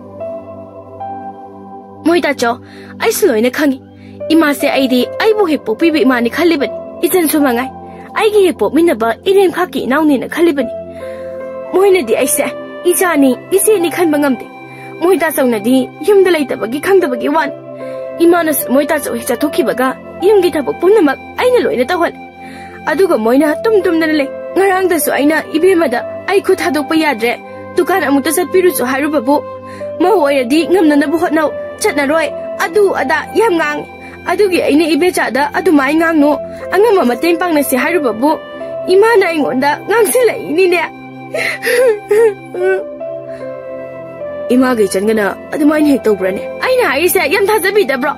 "ꯃꯣꯏ ꯇꯥꯆꯧ, ꯑꯩꯁꯨ ꯂꯣꯏꯅ ꯈꯪꯉꯤ꯫ ꯏꯃꯥꯁꯦ ꯑꯩꯗꯤ ꯑꯩꯕꯨ ꯍꯦꯛ ꯄꯣꯛꯄꯤꯕ ꯏꯃꯥꯅꯤ ꯈꯜꯂꯤꯕꯅꯤ, ꯏꯆꯟꯁꯨ ꯃꯉꯥꯏ꯫ ꯑꯩꯒꯤ ꯍꯦꯛ ꯄꯣꯛꯃꯤꯟꯅꯕ ꯏꯔꯦꯝꯈꯥꯛꯀꯤ ꯏꯅꯥꯎꯅꯦꯅ ꯈꯜꯂꯤꯕꯅꯤ꯫ ꯃꯣꯏꯅꯗꯤ ꯑꯩꯁꯦ ꯏꯆꯥꯅꯤ, ꯏꯆꯦꯅꯤ ꯈꯟꯕ ꯉꯝꯗꯦ꯫ ꯃꯣꯏ ꯇꯥꯆꯧꯅꯗꯤ ꯌꯨꯝꯗ ꯂꯩꯇꯕꯒꯤ ꯈꯪꯗꯕꯒꯤ ꯋꯥꯅꯤ꯫ ꯏꯃꯥꯅꯁꯨ ꯃꯣꯏ ꯇꯥꯆꯧ ꯍꯦꯛ ꯆꯠꯊꯣꯛꯈꯤꯕꯒ ꯌꯨꯝꯒꯤ ꯊꯕꯛ ꯄꯨꯝꯅꯃꯛ ꯑꯩꯅ ꯂꯣꯏꯅ ꯇꯧꯍꯜꯂꯦ꯫ ꯑꯗꯨꯒ ꯃꯣꯏꯅ ꯇꯨꯝ ꯇꯨꯝꯗꯅ ꯂꯩ꯫ ꯉꯔꯥꯡꯗꯁꯨ ꯑꯩꯅ ꯏꯕꯦꯝꯃꯗ "ꯑꯩ ꯈꯨꯠ ꯊꯥꯗꯣꯛꯄ ꯌꯥꯗ꯭ꯔꯦ, ꯗꯨꯀꯥꯟ ꯑꯃꯨꯛꯇ ꯆꯠꯄꯤꯔꯨꯆꯣ" ꯍꯥꯏꯔꯨꯕꯕꯨ, "ꯃꯧ ꯑꯣꯏꯔꯗꯤ ꯉꯝꯅꯅꯕ ꯍꯣꯠꯅꯧ, ꯆꯠꯅꯔꯣꯏ, ꯑꯗꯨ ꯑꯗꯥ" ꯌꯥꯝ ꯉꯥꯡꯉꯤ꯫ ꯑꯗꯨꯒꯤ ꯑꯩꯅ ꯏꯕꯦꯆꯥꯗ "ꯑꯗꯨꯃꯥꯏ ꯉꯥꯡꯅꯨ, ꯑꯉꯝꯕ ꯃꯇꯦꯡ ꯄꯥꯡꯅꯁꯤ" ꯍꯥꯏꯔꯨꯕꯕꯨ, ꯏꯃꯥꯅ ꯑꯩꯉꯣꯟꯗ ꯉꯥꯡꯁꯤꯜꯂꯛꯏꯅꯤꯅꯦ꯫ ꯏꯃꯥꯒ ꯏꯆꯟꯒꯅ ꯑꯗꯨꯃꯥꯏꯅ ꯍꯦꯛ ꯇꯧꯕ꯭ꯔꯅꯦ? ꯑꯩꯅ ꯍꯥꯏꯔꯤꯁꯦ ꯌꯥꯝ ꯊꯥꯖꯕꯤꯗꯕ꯭ꯔꯣ?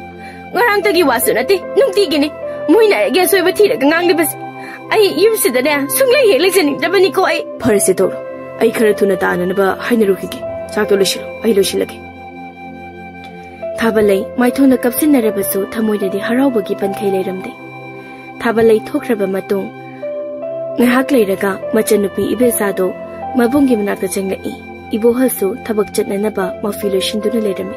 ꯉꯔꯥꯡꯇꯒꯤ ꯋꯥꯁꯨ ꯅꯠꯇꯦ, ꯅꯨꯡꯇꯤꯒꯤꯅꯤ ꯃꯣꯏꯅ ꯑꯩꯒꯤ ꯑꯁꯣꯏꯕ ꯊꯤꯔꯒ ꯉꯥꯡꯂꯤꯕꯁꯦ꯫ ꯑꯩ ꯌꯨꯝꯁꯤꯗꯅꯦ ꯁꯨꯡꯂꯩ ꯍꯦꯛ ꯂꯩꯖꯅꯤꯡꯗ꯭ꯔꯕꯅꯤꯀꯣ ꯑꯩ꯫ ꯐꯔꯦꯁꯦ, ꯇꯧꯔꯣ꯫ ꯑꯩ ꯈꯔ ꯊꯨꯅ ꯇꯥꯅꯅꯕ ꯍꯥꯏꯅꯔꯨꯈꯤꯒꯦ꯫ ꯆꯥꯛꯇꯣ ꯂꯣꯏꯁꯤꯜꯂꯣ, ꯑꯩ ꯂꯣꯏꯁꯤꯜꯂꯒꯦ꯫ ꯊꯥꯕꯂꯩ ꯃꯥꯏꯊꯣꯡꯗ ꯀꯞꯁꯤꯟꯅꯔꯕꯁꯨ ꯊꯃꯣꯏꯗꯗꯤ ꯍꯔꯥꯎꯕꯒꯤ ꯄꯟꯈꯩ ꯂꯩꯔꯝꯗꯦ꯫ ꯊꯥꯕꯂꯩ ꯊꯣꯛꯈ꯭ꯔꯕ ꯃꯇꯨꯡ, ꯉꯥꯏꯍꯥꯛ ꯂꯩꯔꯒ ꯃꯆꯟꯅꯨꯄꯤ ꯏꯕꯦꯆꯥꯗꯣ ꯃꯕꯨꯡꯒꯤ ꯃꯅꯥꯛꯇ ꯆꯪꯂꯛꯏ꯫ ꯏꯕꯣꯍꯜꯁꯨ ꯊꯕꯛ ꯆꯠꯅꯅꯕ ꯃꯐꯤ ꯂꯣꯏꯁꯤꯟꯗꯨꯅ ꯂꯩꯔꯝꯃꯤ꯫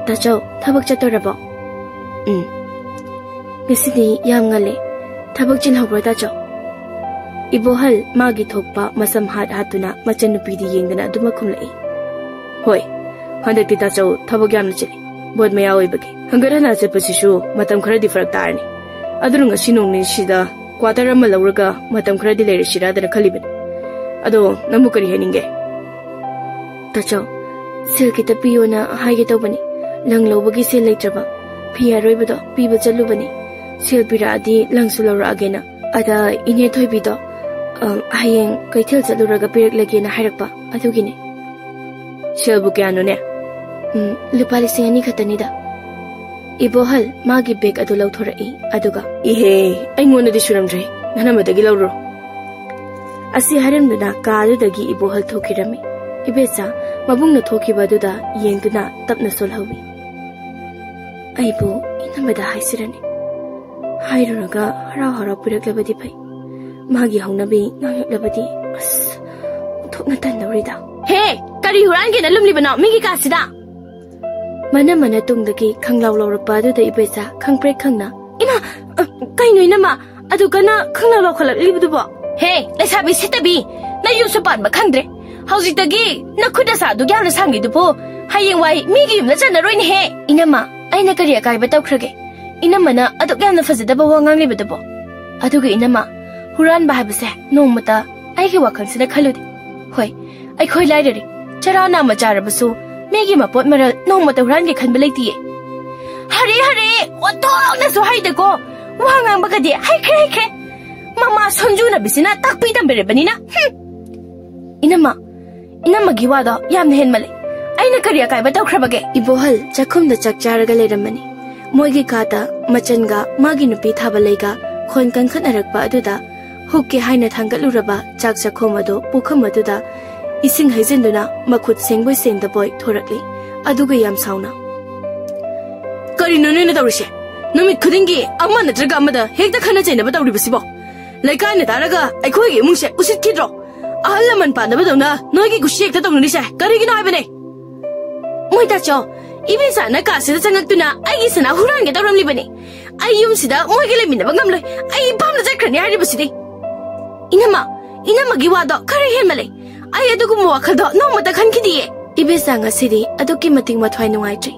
"ꯇꯥꯆꯧ, ꯊꯕꯛ ꯆꯠꯇꯣꯔꯕꯣ?" "ꯎꯝ꯫ ꯉꯁꯤꯗꯤ ꯌꯥꯝ ꯉꯜꯂꯦ꯫ ꯊꯕꯛ ꯆꯤꯜꯍꯧꯕ꯭ꯔꯣ, ꯇꯥꯆꯧ?" ꯏꯕꯣꯍꯜ ꯃꯥꯒꯤ ꯊꯣꯛꯄ ꯃꯁꯝ ꯍꯥꯠ ꯍꯥꯠꯇꯨꯅ ꯃꯆꯟꯅꯨꯄꯤꯗꯤ ꯌꯦꯡꯗꯅ ꯑꯗꯨꯃꯛ ꯈꯨꯝꯂꯛꯏ꯫ "ꯍꯣꯏ, ꯍꯟꯗꯛꯇꯤ ꯇꯥꯆꯧ ꯊꯕꯛ ꯌꯥꯝꯅ ꯆꯤꯜꯂꯤ꯫ ꯕꯣꯠ ꯃꯌꯥ ꯑꯣꯏꯕꯒꯤ ꯍꯪꯒꯠ ꯍꯟꯗ ꯆꯠꯄꯁꯤꯁꯨ ꯃꯇꯝ ꯈꯔꯗꯤ ꯐꯔꯛ ꯇꯥꯔꯅꯤ꯫ ꯑꯗꯨꯅ ꯉꯁꯤ ꯅꯣꯡ ꯅꯤꯅꯤꯁꯤꯗ ꯀ꯭ꯋꯥꯇꯔ ꯑꯃ ꯂꯧꯔꯒ ꯃꯇꯝ ꯈꯔꯗꯤ ꯂꯩꯔꯁꯤꯔꯥꯗꯅ ꯈꯜꯂꯤꯕꯅꯤ꯫ ꯑꯗꯣ ꯅꯪꯕꯨ ꯀꯔꯤ ꯍꯥꯏꯅꯤꯡꯒꯦ?" "ꯇꯥꯆꯧ, ꯁꯦꯜ ꯈꯤꯇ ꯄꯤꯌꯣꯅ ꯍꯥꯏꯒꯦ ꯇꯧꯕꯅꯤ꯫ ꯂꯪ ꯂꯧꯕꯒꯤ ꯁꯦꯜ ꯂꯩꯇ꯭ꯔꯕ꯫ ꯐꯤ ꯑꯔꯣꯏꯕꯗꯣ ꯄꯤꯕ ꯆꯠꯂꯨꯕꯅꯤ꯫ ꯁꯦꯜ ꯄꯤꯔꯛꯑꯗꯤ ꯂꯪꯁꯨ ꯂꯧꯔꯛꯑꯒꯦꯅ꯫ ꯑꯗ ꯏꯅꯦ ꯊꯣꯏꯕꯤꯗꯣ, ꯑ, ꯍꯌꯦꯡ ꯀꯩꯊꯦꯜ ꯆꯠꯂꯨꯔꯒ ꯄꯤꯔꯛꯂꯒꯦꯅ ꯍꯥꯏꯔꯛꯄ, ꯑꯗꯨꯒꯤꯅꯦ꯫" "ꯁꯦꯜꯕꯨ ꯀꯌꯥꯅꯣꯅꯦ?" "ꯎꯝ, ꯂꯨꯄꯥ ꯂꯤꯁꯤꯡ ꯑꯅꯤ ꯈꯛꯇꯅꯤꯗ꯫" ꯏꯕꯣꯍꯜ ꯃꯥꯒꯤ ꯕꯦꯒ ꯑꯗꯨ ꯂꯧꯊꯣꯔꯛꯏ, ꯑꯗꯨꯒ, "ꯏꯍꯦ, ꯑꯩꯉꯣꯟꯗꯗꯤ ꯁꯨꯔꯝꯗ꯭ꯔꯦ, ꯅꯅꯝꯃꯗꯒꯤ ꯂꯧꯔꯨꯔꯣ꯫" ꯑꯁꯤ ꯍꯥꯏꯔꯝꯗꯨꯅ ꯀꯥ ꯑꯗꯨꯗꯒꯤ ꯏꯕꯣꯍꯜ ꯊꯣꯛꯈꯤꯔꯝꯃꯤ꯫ ꯏꯕꯦꯆꯥ ꯃꯕꯨꯡꯅ ꯊꯣꯛꯈꯤꯕ ꯑꯗꯨꯗ ꯌꯦꯡꯗꯨꯅ ꯇꯞꯅ ꯁꯣꯜꯍꯧꯏ꯫ "ꯑꯩꯕꯨ ꯏꯅꯝꯃꯗ ꯍꯥꯏꯁꯤꯔꯅꯦ? ꯍꯥꯏꯔꯨꯔꯒ ꯍꯔꯥꯎ ꯍꯔꯥꯎ ꯄꯤꯔꯛꯂꯕꯗꯤ ꯐꯩ꯫ ꯃꯥꯒꯤ ꯍꯧꯅꯕꯤ ꯉꯥꯡꯂꯛꯂꯕꯗꯤ, ꯑꯁ, ꯑꯣꯟꯊꯣꯛꯅ ꯇꯟꯗꯧꯔꯤꯗ꯫" "ꯍꯦ, ꯀꯔꯤ ꯍꯨꯔꯥꯟꯒꯦꯅ ꯂꯨꯝꯂꯤꯕꯅꯣ ꯃꯤꯒꯤ ꯀꯥꯁꯤꯗ?" ꯃꯅꯝꯃꯅ ꯇꯨꯡꯗꯒꯤ ꯈꯪꯂꯥꯎ ꯂꯥꯎꯔꯛꯄ ꯑꯗꯨꯗ ꯏꯕꯦꯆꯥ ꯈꯪꯄ꯭ꯔꯦꯛ ꯈꯪꯅ, "ꯏꯃꯥ, ꯑ, ꯀꯩꯅꯣ ꯏꯅꯝꯃ? ꯑꯗꯨ ꯀꯟꯅ ꯈꯪꯅ ꯂꯧꯈꯠꯂꯛꯂꯤꯕꯗꯨꯕꯣ? ꯍꯦ, ꯂꯩꯁꯥꯕꯤ ꯁꯤꯠꯇꯕꯤ, ꯅꯌꯨꯝꯁꯨ ꯄꯥꯟꯕ ꯈꯪꯗ꯭ꯔꯦ꯫ ꯍꯧꯖꯤꯛꯇꯒꯤ ꯅꯈꯨꯠ ꯅꯁꯥ ꯑꯗꯨꯛ ꯌꯥꯝꯅ ꯁꯥꯡꯉꯤꯗꯨꯕꯨ ꯍꯌꯦꯡꯋꯥꯏ ꯃꯤꯒꯤ ꯌꯨꯝꯗ ꯆꯟꯅꯔꯣꯏꯅꯦꯍꯦ꯫ ꯏꯅꯝꯃ, ꯑꯩꯅ ꯀꯔꯤ ꯑꯀꯥꯏꯕ ꯇꯧꯈ꯭ꯔꯒꯦ? ꯏꯅꯝꯃꯅ ꯑꯗꯨꯛ ꯌꯥꯝꯅ ꯐꯖꯗꯕ ꯋꯥ ꯉꯥꯡꯂꯤꯕꯗꯨꯕꯣ? ꯑꯗꯨꯒ ꯏꯅꯝꯃ, ꯍꯨꯔꯥꯟꯕ ꯍꯥꯏꯕꯁꯦ ꯅꯣꯡꯃꯇ ꯑꯩꯒꯤ ꯋꯥꯈꯜꯁꯤꯗ ꯈꯜꯂꯨꯗꯦ꯫ ꯍꯣꯏ, ꯑꯩꯈꯣꯏ ꯂꯥꯏꯔꯔꯦ, ꯆꯔꯥ ꯅꯥꯝꯃ ꯆꯥꯔꯕꯁꯨ ꯃꯤꯒꯤ ꯃꯄꯣꯠ ꯃꯔꯜ ꯅꯣꯡꯃꯇ ꯍꯨꯔꯥꯟꯒꯦ ꯈꯟꯕ ꯂꯩꯇꯤꯌꯦ꯫ ꯍꯔꯦ, ꯍꯔꯦ, ꯑꯣꯟꯊꯣꯛꯅꯁꯨ ꯍꯩꯗꯀꯣ꯫ ꯋꯥ ꯉꯥꯡꯕꯒꯗꯤ ꯍꯩꯈ꯭ꯔꯦ, ꯍꯩꯈ꯭ꯔꯦ꯫ ꯃꯃꯥ ꯁꯣꯟꯖꯨꯅꯕꯤꯁꯤꯅ ꯇꯥꯛꯄꯤ ꯇꯝꯕꯤꯔꯕꯅꯤꯅ꯫ ꯍꯨꯝ꯫ ꯏꯅꯝꯃ, ꯏꯅꯝꯃꯒꯤ ꯋꯥꯗꯣ ꯌꯥꯝꯅ ꯍꯦꯟꯃꯜꯂꯦ꯫ ꯑꯩꯅ ꯀꯔꯤ ꯑꯀꯥꯏꯕ ꯇꯧꯈ꯭ꯔꯕꯒꯦ? ꯏꯕꯣꯍꯜ ꯆꯥꯛꯈꯨꯝꯗ ꯆꯥꯛ ꯆꯥꯔꯒ ꯂꯩꯔꯝꯕꯅꯤ꯫ ꯃꯣꯏꯒꯤ ꯀꯥꯗ ꯃꯆꯟꯒ ꯃꯥꯒꯤ ꯅꯨꯄꯤ ꯊꯥꯕꯂꯩꯒ ꯈꯣꯟ ꯀꯟꯈꯠꯅꯔꯛꯄ ꯑꯗꯨꯗ ꯍꯨꯛꯀꯦ ꯍꯥꯏꯅ ꯊꯥꯡꯒꯠꯂꯨꯔꯕ ꯆꯥꯛ ꯆꯥꯛꯈꯣꯝ ꯑꯗꯨ ꯄꯨꯈꯝ ꯑꯗꯨꯗ ꯏꯁꯤꯡ ꯍꯩꯖꯤꯟꯗꯨꯅ ꯃꯈꯨꯠ ꯁꯦꯡꯕꯣꯏ ꯁꯦꯡꯗꯕꯣꯏ ꯊꯣꯔꯛꯂꯤ꯫ ꯑꯗꯨꯒ ꯌꯥꯝ ꯁꯥꯎꯅ, "ꯀꯔꯤꯅꯣ ꯅꯣꯏꯅ ꯇꯧꯔꯤꯁꯦ? ꯅꯨꯃꯤꯠ ꯈꯨꯗꯤꯡꯒꯤ ꯑꯃ ꯅꯠꯇ꯭ꯔꯒ ꯑꯃꯗ ꯍꯦꯛꯇ ꯈꯠꯅ ꯆꯩꯅꯕ ꯇꯧꯔꯤꯕꯁꯤꯕꯣ? ꯂꯩꯀꯥꯏꯅ ꯇꯥꯔꯒ ꯑꯩꯈꯣꯏꯒꯤ ꯏꯃꯨꯡꯁꯦ ꯎꯁꯤꯠꯈꯤꯗ꯭ꯔꯣ? ꯑꯍꯜ ꯂꯃꯟ ꯄꯥꯟꯅꯕꯗꯧꯅ ꯅꯣꯏꯒꯤ ꯀꯨꯁꯤ ꯍꯦꯛꯇ ꯇꯧꯅꯔꯤꯁꯦ ꯀꯔꯤꯒꯤꯅꯣ ꯍꯥꯏꯕꯅꯦ?" "ꯃꯣꯏ ꯇꯥꯆꯧ, ꯏꯕꯦꯆꯥꯅ ꯀꯥꯁꯤꯗ ꯆꯪꯉꯛꯇꯨꯅ ꯑꯩꯒꯤ ꯁꯅꯥ ꯍꯨꯔꯥꯟꯒꯦ ꯇꯧꯔꯝꯂꯤꯕꯅꯤ꯫ ꯑꯩ ꯌꯨꯝꯁꯤꯗ ꯃꯣꯏꯒ ꯂꯩꯃꯤꯟꯅꯕ ꯉꯝꯂꯣꯏ꯫ ꯑꯩ ꯏꯄꯥꯝꯗ ꯆꯠꯈ꯭ꯔꯅꯤ ꯍꯥꯏꯔꯤꯕꯁꯤꯗꯤ꯫" "ꯏꯅꯝꯃ, ꯏꯅꯝꯃꯒꯤ ꯋꯥꯗꯣ ꯈꯔ ꯍꯦꯟꯃꯜꯂꯦ꯫ ꯑꯩ ꯑꯗꯨꯒꯨꯝꯕ ꯋꯥꯈꯜꯗꯣ ꯅꯣꯡꯃꯇ ꯈꯟꯈꯤꯗꯤꯌꯦ꯫" ꯏꯕꯦꯆꯥ ꯉꯁꯤꯗꯤ ꯑꯗꯨꯛꯀꯤ ꯃꯇꯤꯛ ꯃꯊ꯭ꯋꯥꯏ ꯅꯨꯡꯉꯥꯏꯇ꯭ꯔꯤ꯫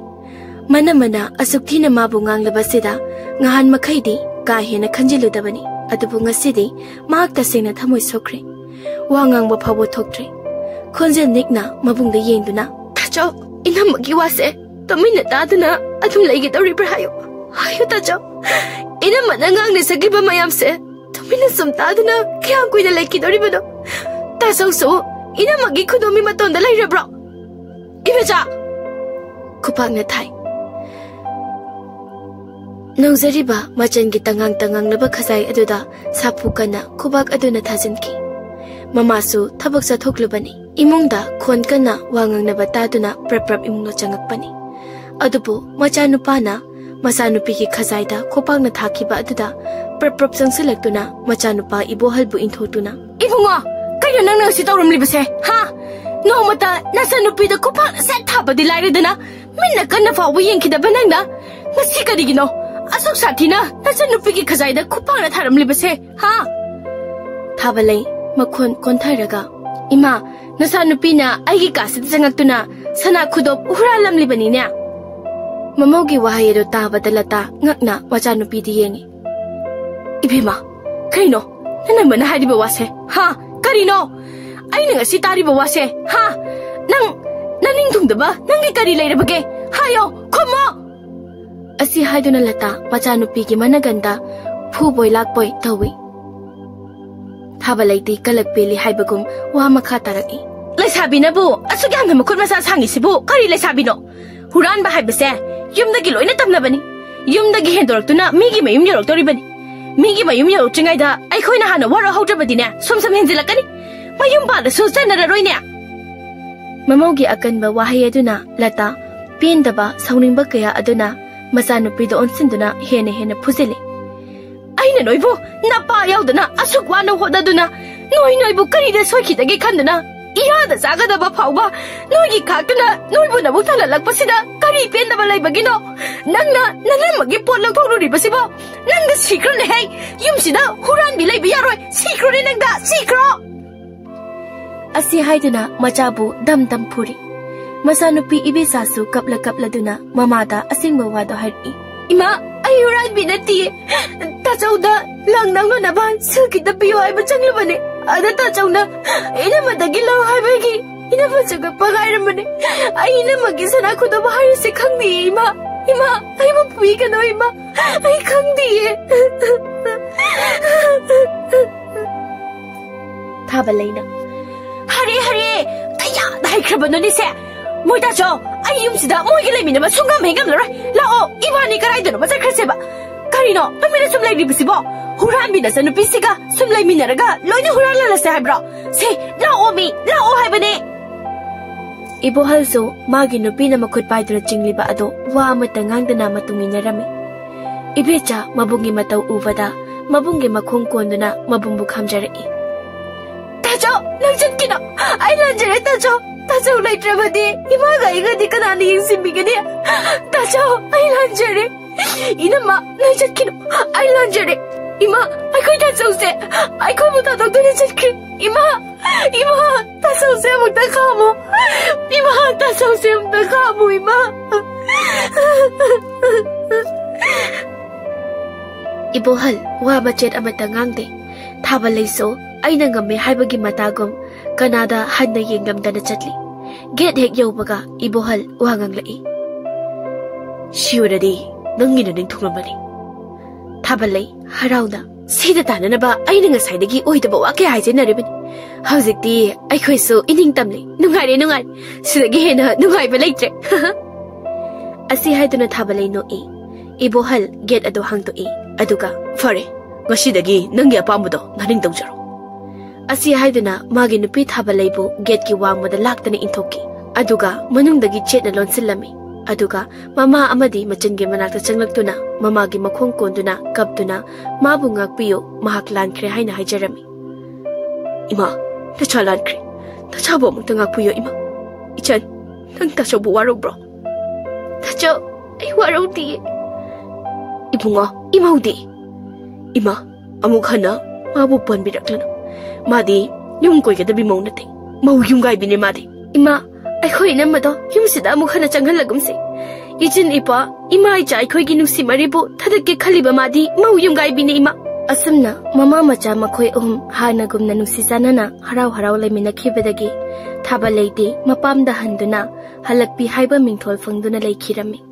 ꯃꯅꯝꯃꯅ ꯑꯁꯨꯛ ꯊꯤꯅ ꯃꯥꯕꯨ ꯉꯥꯡꯂꯕꯁꯤꯗ ꯉꯍꯥꯟ ꯃꯈꯩꯗꯤ ꯀꯥ ꯍꯦꯟꯅ ꯈꯟꯖꯤꯜꯂꯨꯗꯕꯅꯤ꯫ ꯑꯗꯨꯕꯨ ꯉꯁꯤꯗꯤ ꯃꯍꯥꯛ ꯇꯁꯦꯡꯅ ꯊꯃꯣꯏ ꯁꯣꯛꯈ꯭ꯔꯦ꯫ ꯋꯥ ꯉꯥꯡꯕ ꯐꯥꯎꯕ ꯊꯣꯛꯇ꯭ꯔꯦ꯫ ꯈꯣꯟꯖꯦꯜ ꯅꯤꯛꯅ ꯃꯕꯨꯡꯗ ꯌꯦꯡꯗꯨꯅ, "ꯇꯥꯆꯧ, ꯏꯅꯝꯃꯒꯤ ꯋꯥꯁꯦ ꯇꯨꯃꯤꯟꯅ ꯇꯥꯗꯨꯅ ꯑꯗꯨꯝ ꯂꯩꯒꯗꯧꯔꯤꯕ꯭ꯔꯥ ꯍꯥꯏꯌꯨ꯫ ꯍꯥꯏꯌꯨ ꯇꯥꯆꯧ꯫ ꯏꯅꯝꯃꯅ ꯉꯥꯡꯅ ꯁꯛꯂꯤꯕ ꯃꯌꯥꯝꯁꯦ ꯇꯨꯃꯤꯟꯅ ꯁꯨꯝ ꯇꯥꯗꯨꯅ ꯀꯌꯥꯝ ꯀꯨꯏꯅ ꯂꯩꯈꯤꯗꯧꯔꯤꯕꯅꯣ? ꯇꯥꯆꯧꯁꯨ ꯏꯅꯝꯃꯒꯤ ꯈꯨꯗꯣꯝꯕꯤ ꯃꯇꯣꯟꯗ ꯂꯩꯔꯕ꯭ꯔꯣ? ꯏꯕꯦꯆꯥ!" ꯈꯨꯄꯥꯛꯅ ꯊꯥꯏ꯫ ꯅꯧꯖꯔꯤꯕ ꯃꯆꯟꯒꯤ ꯇꯉꯥꯡ ꯇꯉꯥꯡꯂꯕ ꯈꯖꯥꯏ ꯑꯗꯨꯗ ꯁꯥꯐꯨ ꯀꯟꯅ ꯈꯨꯕꯥꯛ ꯑꯗꯨꯅ ꯊꯥꯖꯤꯟꯈꯤ꯫ ꯃꯃꯥꯁꯨ ꯊꯕꯛ ꯆꯠꯊꯣꯛꯂꯨꯕꯅꯤ꯫ ꯏꯃꯨꯡꯗ ꯈꯣꯟ ꯀꯟꯅ ꯋꯥ ꯉꯥꯡꯅꯕ ꯇꯥꯗꯨꯅ ꯄ꯭ꯔꯞ ꯄ꯭ꯔꯞ ꯏꯃꯨꯡꯗ ꯆꯪꯉꯛꯄꯅꯤ꯫ ꯑꯗꯨꯕꯨ ꯃꯆꯥꯅꯨꯄꯥꯅ ꯃꯆꯥꯅꯨꯄꯤꯒꯤ ꯈꯖꯥꯏꯗ ꯈꯨꯄꯥꯛꯅ ꯊꯥꯈꯤꯕ ꯑꯗꯨꯗ ꯄ꯭ꯔꯞ ꯄ꯭ꯔꯞ ꯆꯪꯁꯤꯜꯂꯛꯇꯨꯅ ꯃꯆꯥꯅꯨꯄꯥ ꯏꯕꯣꯍꯜꯕꯨ ꯏꯟꯊꯣꯛꯇꯨꯅ, "ꯏꯕꯨꯡꯉꯣ, ꯀꯩꯅꯣ ꯅꯪꯅ ꯉꯁꯤ ꯇꯧꯔꯝꯂꯤꯕꯁꯦ, ꯍꯥ? ꯅꯣꯡꯃꯇ ꯅꯆꯥꯅꯨꯄꯤꯗ ꯈꯨꯄꯥꯛꯅ ꯁꯦꯠ ꯊꯥꯕꯗꯤ ꯂꯥꯏꯔꯗꯅ, ꯃꯤꯠꯅ ꯀꯟꯅ ꯐꯥꯎꯕ ꯌꯦꯡꯈꯤꯗꯕ ꯅꯪꯅ ꯉꯁꯤ ꯀꯔꯤꯒꯤꯅꯣ ꯑꯁꯨꯛ ꯁꯥꯊꯤꯅ ꯅꯆꯟꯅꯨꯄꯤꯒꯤ ꯈꯖꯥꯏꯗ ꯈꯨꯄꯥꯛꯅ ꯊꯥꯔꯝꯂꯤꯕꯁꯦ, ꯍꯥ? ꯊꯥꯕꯂꯩ ꯃꯈꯣꯟ ꯀꯣꯟꯊꯔꯒ, "ꯏꯃꯥ, ꯅꯆꯥꯅꯨꯄꯤꯅ ꯑꯩꯒꯤ ꯀꯥꯁꯤꯗ ꯆꯪꯉꯛꯇꯨꯅ ꯁꯅꯥ ꯈꯨꯗꯣꯞ ꯍꯨꯔꯥꯜꯂꯝꯂꯤꯕꯅꯤꯅꯦ?" ꯃꯃꯧꯒꯤ ꯋꯥꯍꯩ ꯑꯗꯨ ꯇꯥꯕꯗ ꯂꯇꯥ ꯉꯛꯅ ꯃꯆꯥꯅꯨꯄꯤꯗ ꯌꯦꯡꯉꯤ꯫ "ꯏꯕꯦꯝꯃ, ꯀꯩꯅꯣ ꯅꯅꯝꯃꯅ ꯍꯥꯏꯔꯤꯕ ꯋꯥꯁꯦ? ꯍꯥ? ꯀꯔꯤꯅꯣ? ꯑꯩꯅ ꯉꯁꯤ ꯇꯥꯔꯤꯕ ꯋꯥꯁꯦ? ꯍꯥ? ꯅꯪ, ꯅꯅꯤꯡ ꯊꯨꯡꯗꯕ ꯅꯪꯒꯤ ꯀꯔꯤ ꯂꯩꯔꯕꯒꯦ? ꯍꯥꯏꯌꯣ, ꯈꯨꯝꯃꯣ!" ꯑꯁꯤ ꯍꯥꯏꯗꯨꯅ ꯂꯇꯥ ꯃꯆꯥꯅꯨꯄꯤꯒꯤ ꯃꯅꯒꯟꯗ ꯐꯨꯕꯣꯏ ꯂꯥꯛꯄꯣꯏ ꯇꯧꯏ꯫ ꯊꯥꯕꯂꯩꯗꯤ ꯀꯂꯛ ꯄꯦꯜꯂꯤ ꯍꯥꯏꯕꯒꯨꯝ ꯋꯥ ꯃꯈꯥ ꯇꯥꯔꯛꯏ꯫ "ꯂꯩꯁꯥꯕꯤꯅꯕꯨ ꯑꯁꯨꯛ ꯌꯥꯝꯅ ꯃꯈꯨꯠ ꯃꯁꯥ ꯁꯥꯡꯉꯤꯁꯤꯕꯨ ꯀꯔꯤ ꯂꯩꯁꯥꯕꯤꯅꯣ? ꯍꯨꯔꯥꯟꯕ ꯍꯥꯏꯕꯁꯦ ꯌꯨꯝꯗꯒꯤ ꯂꯣꯏꯅ ꯇꯝꯅꯕꯅꯤ꯫ ꯌꯨꯝꯗꯒꯤ ꯍꯦꯟꯗꯣꯔꯛꯇꯨꯅ ꯃꯤꯒꯤ ꯃꯌꯨꯝ ꯌꯧꯔꯛꯇꯧꯔꯤꯕꯅꯤ꯫ ꯃꯤꯒꯤ ꯃꯌꯨꯝ ꯌꯧꯔꯛꯇ꯭ꯔꯤꯉꯩꯗ ꯑꯩꯈꯣꯏꯅ ꯍꯥꯟꯅ ꯋꯥꯔꯍꯧꯗ꯭ꯔꯕꯗꯤꯅꯦ, ꯁꯨꯝ ꯁꯨꯝ ꯍꯦꯟꯖꯤꯜꯂꯛꯀꯅꯤ꯫ ꯃꯌꯨꯝ ꯄꯥꯜꯂꯁꯨ ꯆꯟꯅꯔꯔꯣꯏꯅꯦ!" ꯃꯃꯧꯒꯤ ꯑꯀꯟꯕ ꯋꯥꯍꯩ ꯑꯗꯨꯅ ꯂꯇꯥ ꯄꯦꯟꯗꯕ, ꯁꯥꯎꯅꯤꯡꯕ ꯀꯌꯥ ꯑꯗꯨꯅ ꯃꯆꯥꯅꯨꯄꯤꯗ ꯑꯣꯟꯁꯤꯟꯗꯨꯅ ꯍꯦꯟꯅ ꯍꯦꯟꯅ ꯐꯨꯖꯤꯜꯂꯤ꯫ "ꯑꯩꯅ ꯅꯣꯏꯕꯨ ꯅꯄꯥ ꯌꯥꯎꯗꯅ ꯑꯁꯨꯛ ꯋꯥꯅ ꯍꯣꯠꯅꯗꯨꯅ, ꯅꯣꯏ ꯅꯣꯏꯕꯨ ꯀꯔꯤꯗ ꯁꯣꯏꯈꯤꯗꯒꯦ ꯈꯟꯗꯨꯅ, ꯏꯌꯥꯗ ꯆꯥꯒꯗꯕ ꯐꯥꯎꯕ ꯅꯣꯏꯒꯤ ꯈꯥꯛꯇꯅ ꯅꯣꯏꯕꯨ ꯅꯕꯨꯛ ꯊꯜꯍꯜꯂꯛꯄꯁꯤꯗ ꯀꯔꯤ ꯄꯦꯟꯗꯕ ꯂꯩꯕꯒꯤꯅꯣ? ꯅꯪꯅ ꯅꯅꯝꯃꯒꯤ ꯄꯣꯠ ꯂꯧꯊꯣꯛꯂꯨꯔꯤꯕꯁꯤꯕꯣ? ꯅꯪꯗ ꯁꯤꯈ꯭ꯔꯅꯦꯍꯦ! ꯌꯨꯝꯁꯤꯗ ꯍꯨꯔꯥꯟꯕꯤ ꯂꯩꯕ ꯌꯥꯔꯣꯏ! ꯁꯤꯈ꯭ꯔꯣꯅꯦ ꯅꯪꯗ! ꯁꯤꯈ꯭ꯔꯣ!" ꯑꯁꯤ ꯍꯥꯏꯗꯨꯅ ꯃꯆꯥꯕꯨ ꯗꯝ ꯗꯝ ꯐꯨꯔꯤ꯫ ꯃꯆꯥꯅꯨꯄꯤ ꯏꯕꯦꯆꯥꯁꯨ ꯀꯞꯂ ꯀꯞꯂꯗꯨꯅ ꯃꯃꯥꯗ ꯑꯁꯦꯡꯕ ꯋꯥꯗꯣ ꯍꯥꯏꯔꯛꯏ꯫ "ꯏꯃꯥ, ꯑꯩ ꯍꯨꯔꯥꯟꯕꯤ ꯅꯠꯇꯤꯌꯦ꯫ ꯇꯥꯆꯧꯗ ꯂꯪ ꯅꯪꯅꯅꯕ ꯁꯤꯜ ꯈꯤꯇ ꯄꯤꯌꯨ ꯍꯥꯏꯕ ꯆꯪꯂꯨꯕꯅꯦ꯫ ꯑꯗ ꯇꯥꯆꯧꯅ ꯏꯅꯝꯃꯗꯒꯤ ꯂꯧ ꯍꯥꯏꯕꯒꯤ ꯏꯅꯝꯃ ꯆꯪꯉꯛꯄ ꯉꯥꯏꯔꯝꯕꯅꯦ꯫ ꯑꯩ ꯏꯅꯝꯃꯒꯤ ꯁꯅꯥ ꯈꯨꯗꯣꯞ ꯍꯥꯏꯔꯤꯁꯦ ꯈꯪꯗꯤꯌꯦ, ꯏꯃꯥ꯫ ꯏꯃꯥ, ꯑꯩꯕꯨ ꯐꯨꯕꯤꯒꯅꯣ, ꯏꯃꯥ꯫ ꯑꯩ ꯈꯪꯗꯤꯌꯦ꯫" ꯊꯥꯕ ꯂꯩꯅ, "ꯍꯔꯦ, ꯍꯔꯦ, ꯀꯌꯥꯗ ꯍꯩꯈ꯭ꯔꯕꯅꯣꯅꯦ ꯁꯦ? ꯃꯣꯏ ꯇꯥꯆꯧ, ꯑꯩ ꯌꯨꯝꯁꯤꯗ ꯃꯣꯏꯒ ꯂꯩꯃꯤꯟꯅꯕ ꯁꯨꯡꯉꯝ ꯍꯦꯛ ꯉꯝꯂꯔꯣꯏ꯫ ꯂꯥꯛꯑꯣ, ꯏꯕꯥꯅꯤ ꯀꯗꯥꯏꯗꯅꯣꯃ ꯆꯠꯈ꯭ꯔꯁꯦꯕ꯫ ꯀꯔꯤꯅꯣ ꯇꯨꯃꯤꯟꯅ ꯁꯨꯝ ꯂꯩꯔꯤꯕꯁꯤꯕꯣ? ꯍꯨꯔꯥꯟꯕꯤ ꯅꯆꯟꯅꯨꯄꯤꯁꯤꯒ ꯁꯨꯝ ꯂꯩꯃꯤꯟꯅꯔꯒ ꯂꯣꯏꯅ ꯍꯨꯔꯥꯟꯍꯜꯂꯁꯦ ꯍꯥꯏꯕ꯭ꯔꯣ? ꯁꯦ, ꯂꯥꯛꯑꯣ ꯃꯤ, ꯂꯥꯛꯑꯣ ꯍꯥꯏꯕꯅꯦ!" ꯏꯕꯣꯍꯜꯁꯨ ꯃꯥꯒꯤ ꯅꯨꯄꯤꯅ ꯃꯈꯨꯠ ꯄꯥꯏꯗꯨꯅ ꯆꯤꯡꯂꯤꯕ ꯑꯗꯣ ꯋꯥ ꯑꯃꯠꯇ ꯉꯥꯡꯗꯅ ꯃꯇꯨꯡ ꯏꯟꯅꯔꯝꯃꯤ꯫ ꯏꯕꯦꯆꯥ ꯃꯕꯨꯡꯒꯤ ꯃꯇꯧ ꯎꯕꯗ ꯃꯕꯨꯡꯒꯤ ꯃꯈꯣꯡ ꯀꯣꯟꯗꯨꯅ ꯃꯕꯨꯡꯕꯨ ꯈꯥꯝꯖꯔꯛꯏ꯫ "ꯇꯥꯆꯧ, ꯅꯪ ꯆꯠꯈꯤꯅꯣ꯫ ꯑꯩ ꯂꯥꯟꯖꯔꯦ, ꯇꯥꯆꯧ꯫ ꯇꯥꯆꯧ ꯂꯩꯇ꯭ꯔꯕꯗꯤ ꯏꯃꯥꯒ ꯑꯩꯒꯗꯤ ꯀꯅꯥꯅ ꯌꯦꯡꯁꯤꯟꯕꯤꯒꯅꯤ? ꯇꯥꯆꯧ, ꯑꯩ ꯂꯥꯟꯖꯔꯦ꯫ ꯏꯅꯝꯃ, ꯅꯣꯏ ꯆꯠꯈꯤꯅꯨ꯫ ꯑꯩ ꯂꯥꯟꯖꯔꯦ꯫ ꯏꯃꯥ, ꯑꯩꯈꯣꯏ ꯇꯥꯆꯧꯁꯦ ꯑꯩꯈꯣꯏꯕꯨ ꯊꯥꯗꯣꯛꯇꯨꯅ ꯆꯠꯈ꯭ꯔꯦ꯫ ꯏꯃꯥ, ꯏꯃꯥ, ꯇꯥꯆꯧꯁꯦ ꯑꯃꯨꯛꯇ ꯈꯥꯝꯃꯨ꯫ ꯏꯃꯥ, ꯇꯥꯆꯧꯁꯦ ꯑꯃꯨꯛꯇ ꯈꯥꯝꯃꯨ, ꯏꯃꯥ꯫ ꯏꯕꯣꯍꯜ ꯋꯥ ꯃꯆꯦꯠ ꯑꯃꯠꯇ ꯉꯥꯡꯗꯦ꯫ ꯊꯥꯕꯂꯩꯁꯨ ꯑꯩꯅ ꯉꯝꯃꯦ ꯍꯥꯏꯕꯒꯤ ꯃꯇꯥꯒꯨꯝ ꯀꯅꯥꯗ ꯍꯟꯅ ꯌꯦꯡꯂꯝꯗꯅ ꯆꯠꯂꯤ꯫ ꯒꯦꯠ ꯍꯦꯛ ꯌꯧꯕꯒ ꯏꯕꯣꯍꯜ ꯋꯥ ꯉꯥꯡꯂꯛꯏ꯫ "ꯁꯤ ꯑꯣꯏꯔꯗꯤ ꯅꯪꯒꯤ ꯅꯅꯤꯡ ꯊꯨꯡꯂꯝꯃꯅꯤ꯫" ꯊꯥꯕꯂꯩ ꯍꯔꯥꯎꯅ, "ꯁꯤꯗ ꯇꯥꯅꯅꯕ ꯑꯩꯅ ꯉꯁꯥꯏꯗꯒꯤ ꯑꯣꯏꯗꯕ ꯋꯥ ꯀꯌꯥ ꯍꯥꯏꯖꯟꯅꯔꯤꯕꯅꯤ꯫ ꯍꯧꯖꯤꯛꯇꯤ ꯑꯩꯈꯣꯏꯁꯨ ꯏꯅꯤꯡ ꯇꯝꯂꯦ꯫ ꯅꯨꯡꯉꯥꯏꯔꯦ, ꯅꯨꯡꯉꯥꯏꯔꯦ꯫ ꯁꯤꯗꯒꯤ ꯍꯦꯟꯅ ꯅꯨꯡꯉꯥꯏꯕ ꯂꯩꯇ꯭ꯔꯦ꯫" ꯑꯁꯤ ꯍꯥꯏꯗꯨꯅ ꯊꯥꯕꯂꯩ ꯅꯣꯛꯏ꯫ ꯏꯕꯣꯍꯜ ꯒꯦꯠ ꯑꯗꯨ ꯍꯥꯡꯗꯣꯛꯏ꯫ ꯑꯗꯨꯒ, "ꯐꯔꯦ, ꯉꯁꯤꯗꯒꯤ ꯅꯪꯒꯤ ꯑꯄꯥꯝꯕꯗꯣ ꯅꯅꯤꯡ ꯇꯧꯖꯔꯣ꯫" ꯑꯁꯤ ꯍꯥꯏꯗꯨꯅ ꯃꯥꯒꯤ ꯅꯨꯄꯤ ꯊꯥꯕꯂꯩꯕꯨ ꯒꯦꯠꯀꯤ ꯋꯥꯡꯃꯗ ꯂꯥꯛꯇꯅ ꯏꯟꯊꯣꯛꯈꯤ꯫ ꯑꯗꯨꯒ ꯃꯅꯨꯡꯗꯒꯤ ꯆꯦꯠꯅ ꯂꯣꯟꯁꯤꯜꯂꯝꯃꯤ꯫ ꯑꯗꯨꯒ ꯃꯃꯥ ꯑꯃꯗꯤ ꯃꯆꯟꯒꯤ ꯃꯅꯥꯛꯇ ꯆꯪꯂꯛꯇꯨꯅ ꯃꯃꯥꯒꯤ ꯃꯈꯣꯡ ꯀꯣꯟꯗꯨꯅ ꯀꯞꯇꯨꯅ, "ꯃꯥꯕꯨ ꯉꯥꯛꯄꯤꯌꯨ, ꯃꯍꯥꯛ ꯂꯥꯟꯈ꯭ꯔꯦ" ꯍꯥꯏꯅ ꯍꯥꯏꯖꯔꯝꯃꯤ꯫ "ꯏꯃꯥ, ꯅꯆꯥ ꯂꯥꯟꯈ꯭ꯔꯦ꯫ ꯅꯆꯥꯕꯨ ꯑꯃꯨꯛꯇ ꯉꯥꯛꯄꯤꯌꯨ, ꯏꯃꯥ꯫ ꯏꯆꯟ, ꯅꯪ ꯇꯥꯆꯧꯕꯨ ꯋꯥꯔꯧꯕ꯭ꯔꯣ?" "ꯇꯥꯆꯧ, ꯑꯩ ꯋꯥꯔꯧꯗꯤꯌꯦ꯫" "ꯏꯕꯨꯡꯉꯣ, ꯏꯃꯧꯗꯤ?" "ꯏꯃꯥ, ꯑꯃꯨꯛ ꯍꯟꯅ ꯃꯥꯕꯨ ꯄꯟꯕꯤꯔꯛꯂꯅꯨ꯫ ꯃꯥꯗꯤ ꯌꯨꯝ ꯀꯣꯏꯒꯗꯕꯤ ꯃꯧ ꯅꯠꯇꯦ꯫ ꯃꯧ ꯌꯨꯝꯒꯥꯏꯕꯤꯅꯦ ꯃꯥꯗꯤ꯫" "ꯏꯃꯥ, ꯑꯩꯈꯣꯏ ꯏꯅꯝꯃꯗꯣ ꯌꯨꯝꯁꯤꯗ ꯑꯃꯨꯛ ꯍꯟꯅ ꯆꯪꯍꯜꯂꯒꯨꯝꯁꯤ꯫ ꯏꯆꯤꯟ ꯏꯄꯥ, ꯏꯃꯥ ꯏꯆꯥ ꯑꯩꯈꯣꯏꯒꯤ ꯅꯨꯡꯁꯤ ꯃꯔꯤꯕꯨ ꯊꯗꯛꯀꯦ ꯈꯜꯂꯤꯕ ꯃꯥꯗꯤ ꯃꯧ ꯌꯨꯝꯒꯥꯏꯕꯤꯅꯦ, ꯏꯃꯥ꯫" ꯑꯁꯨꯝꯅ ꯃꯃꯥ ꯃꯆꯥ ꯃꯈꯣꯏ ꯑꯍꯨꯝ ꯍꯥꯟꯅꯒꯨꯝꯅ ꯅꯨꯡꯁꯤ ꯆꯥꯟꯅꯅ ꯍꯔꯥꯎ ꯍꯔꯥꯎ ꯂꯩꯃꯤꯟꯅꯈꯤꯕꯗꯒꯤ ꯊꯥꯕꯂꯩꯗꯤ ꯃꯄꯥꯝꯗ ꯍꯟꯗꯨꯅ ꯍꯜꯂꯛꯄꯤ ꯍꯥꯏꯕ ꯃꯤꯡꯊꯣꯜ ꯐꯪꯗꯨꯅ ꯂꯩꯈꯤꯔꯝꯃꯤ꯫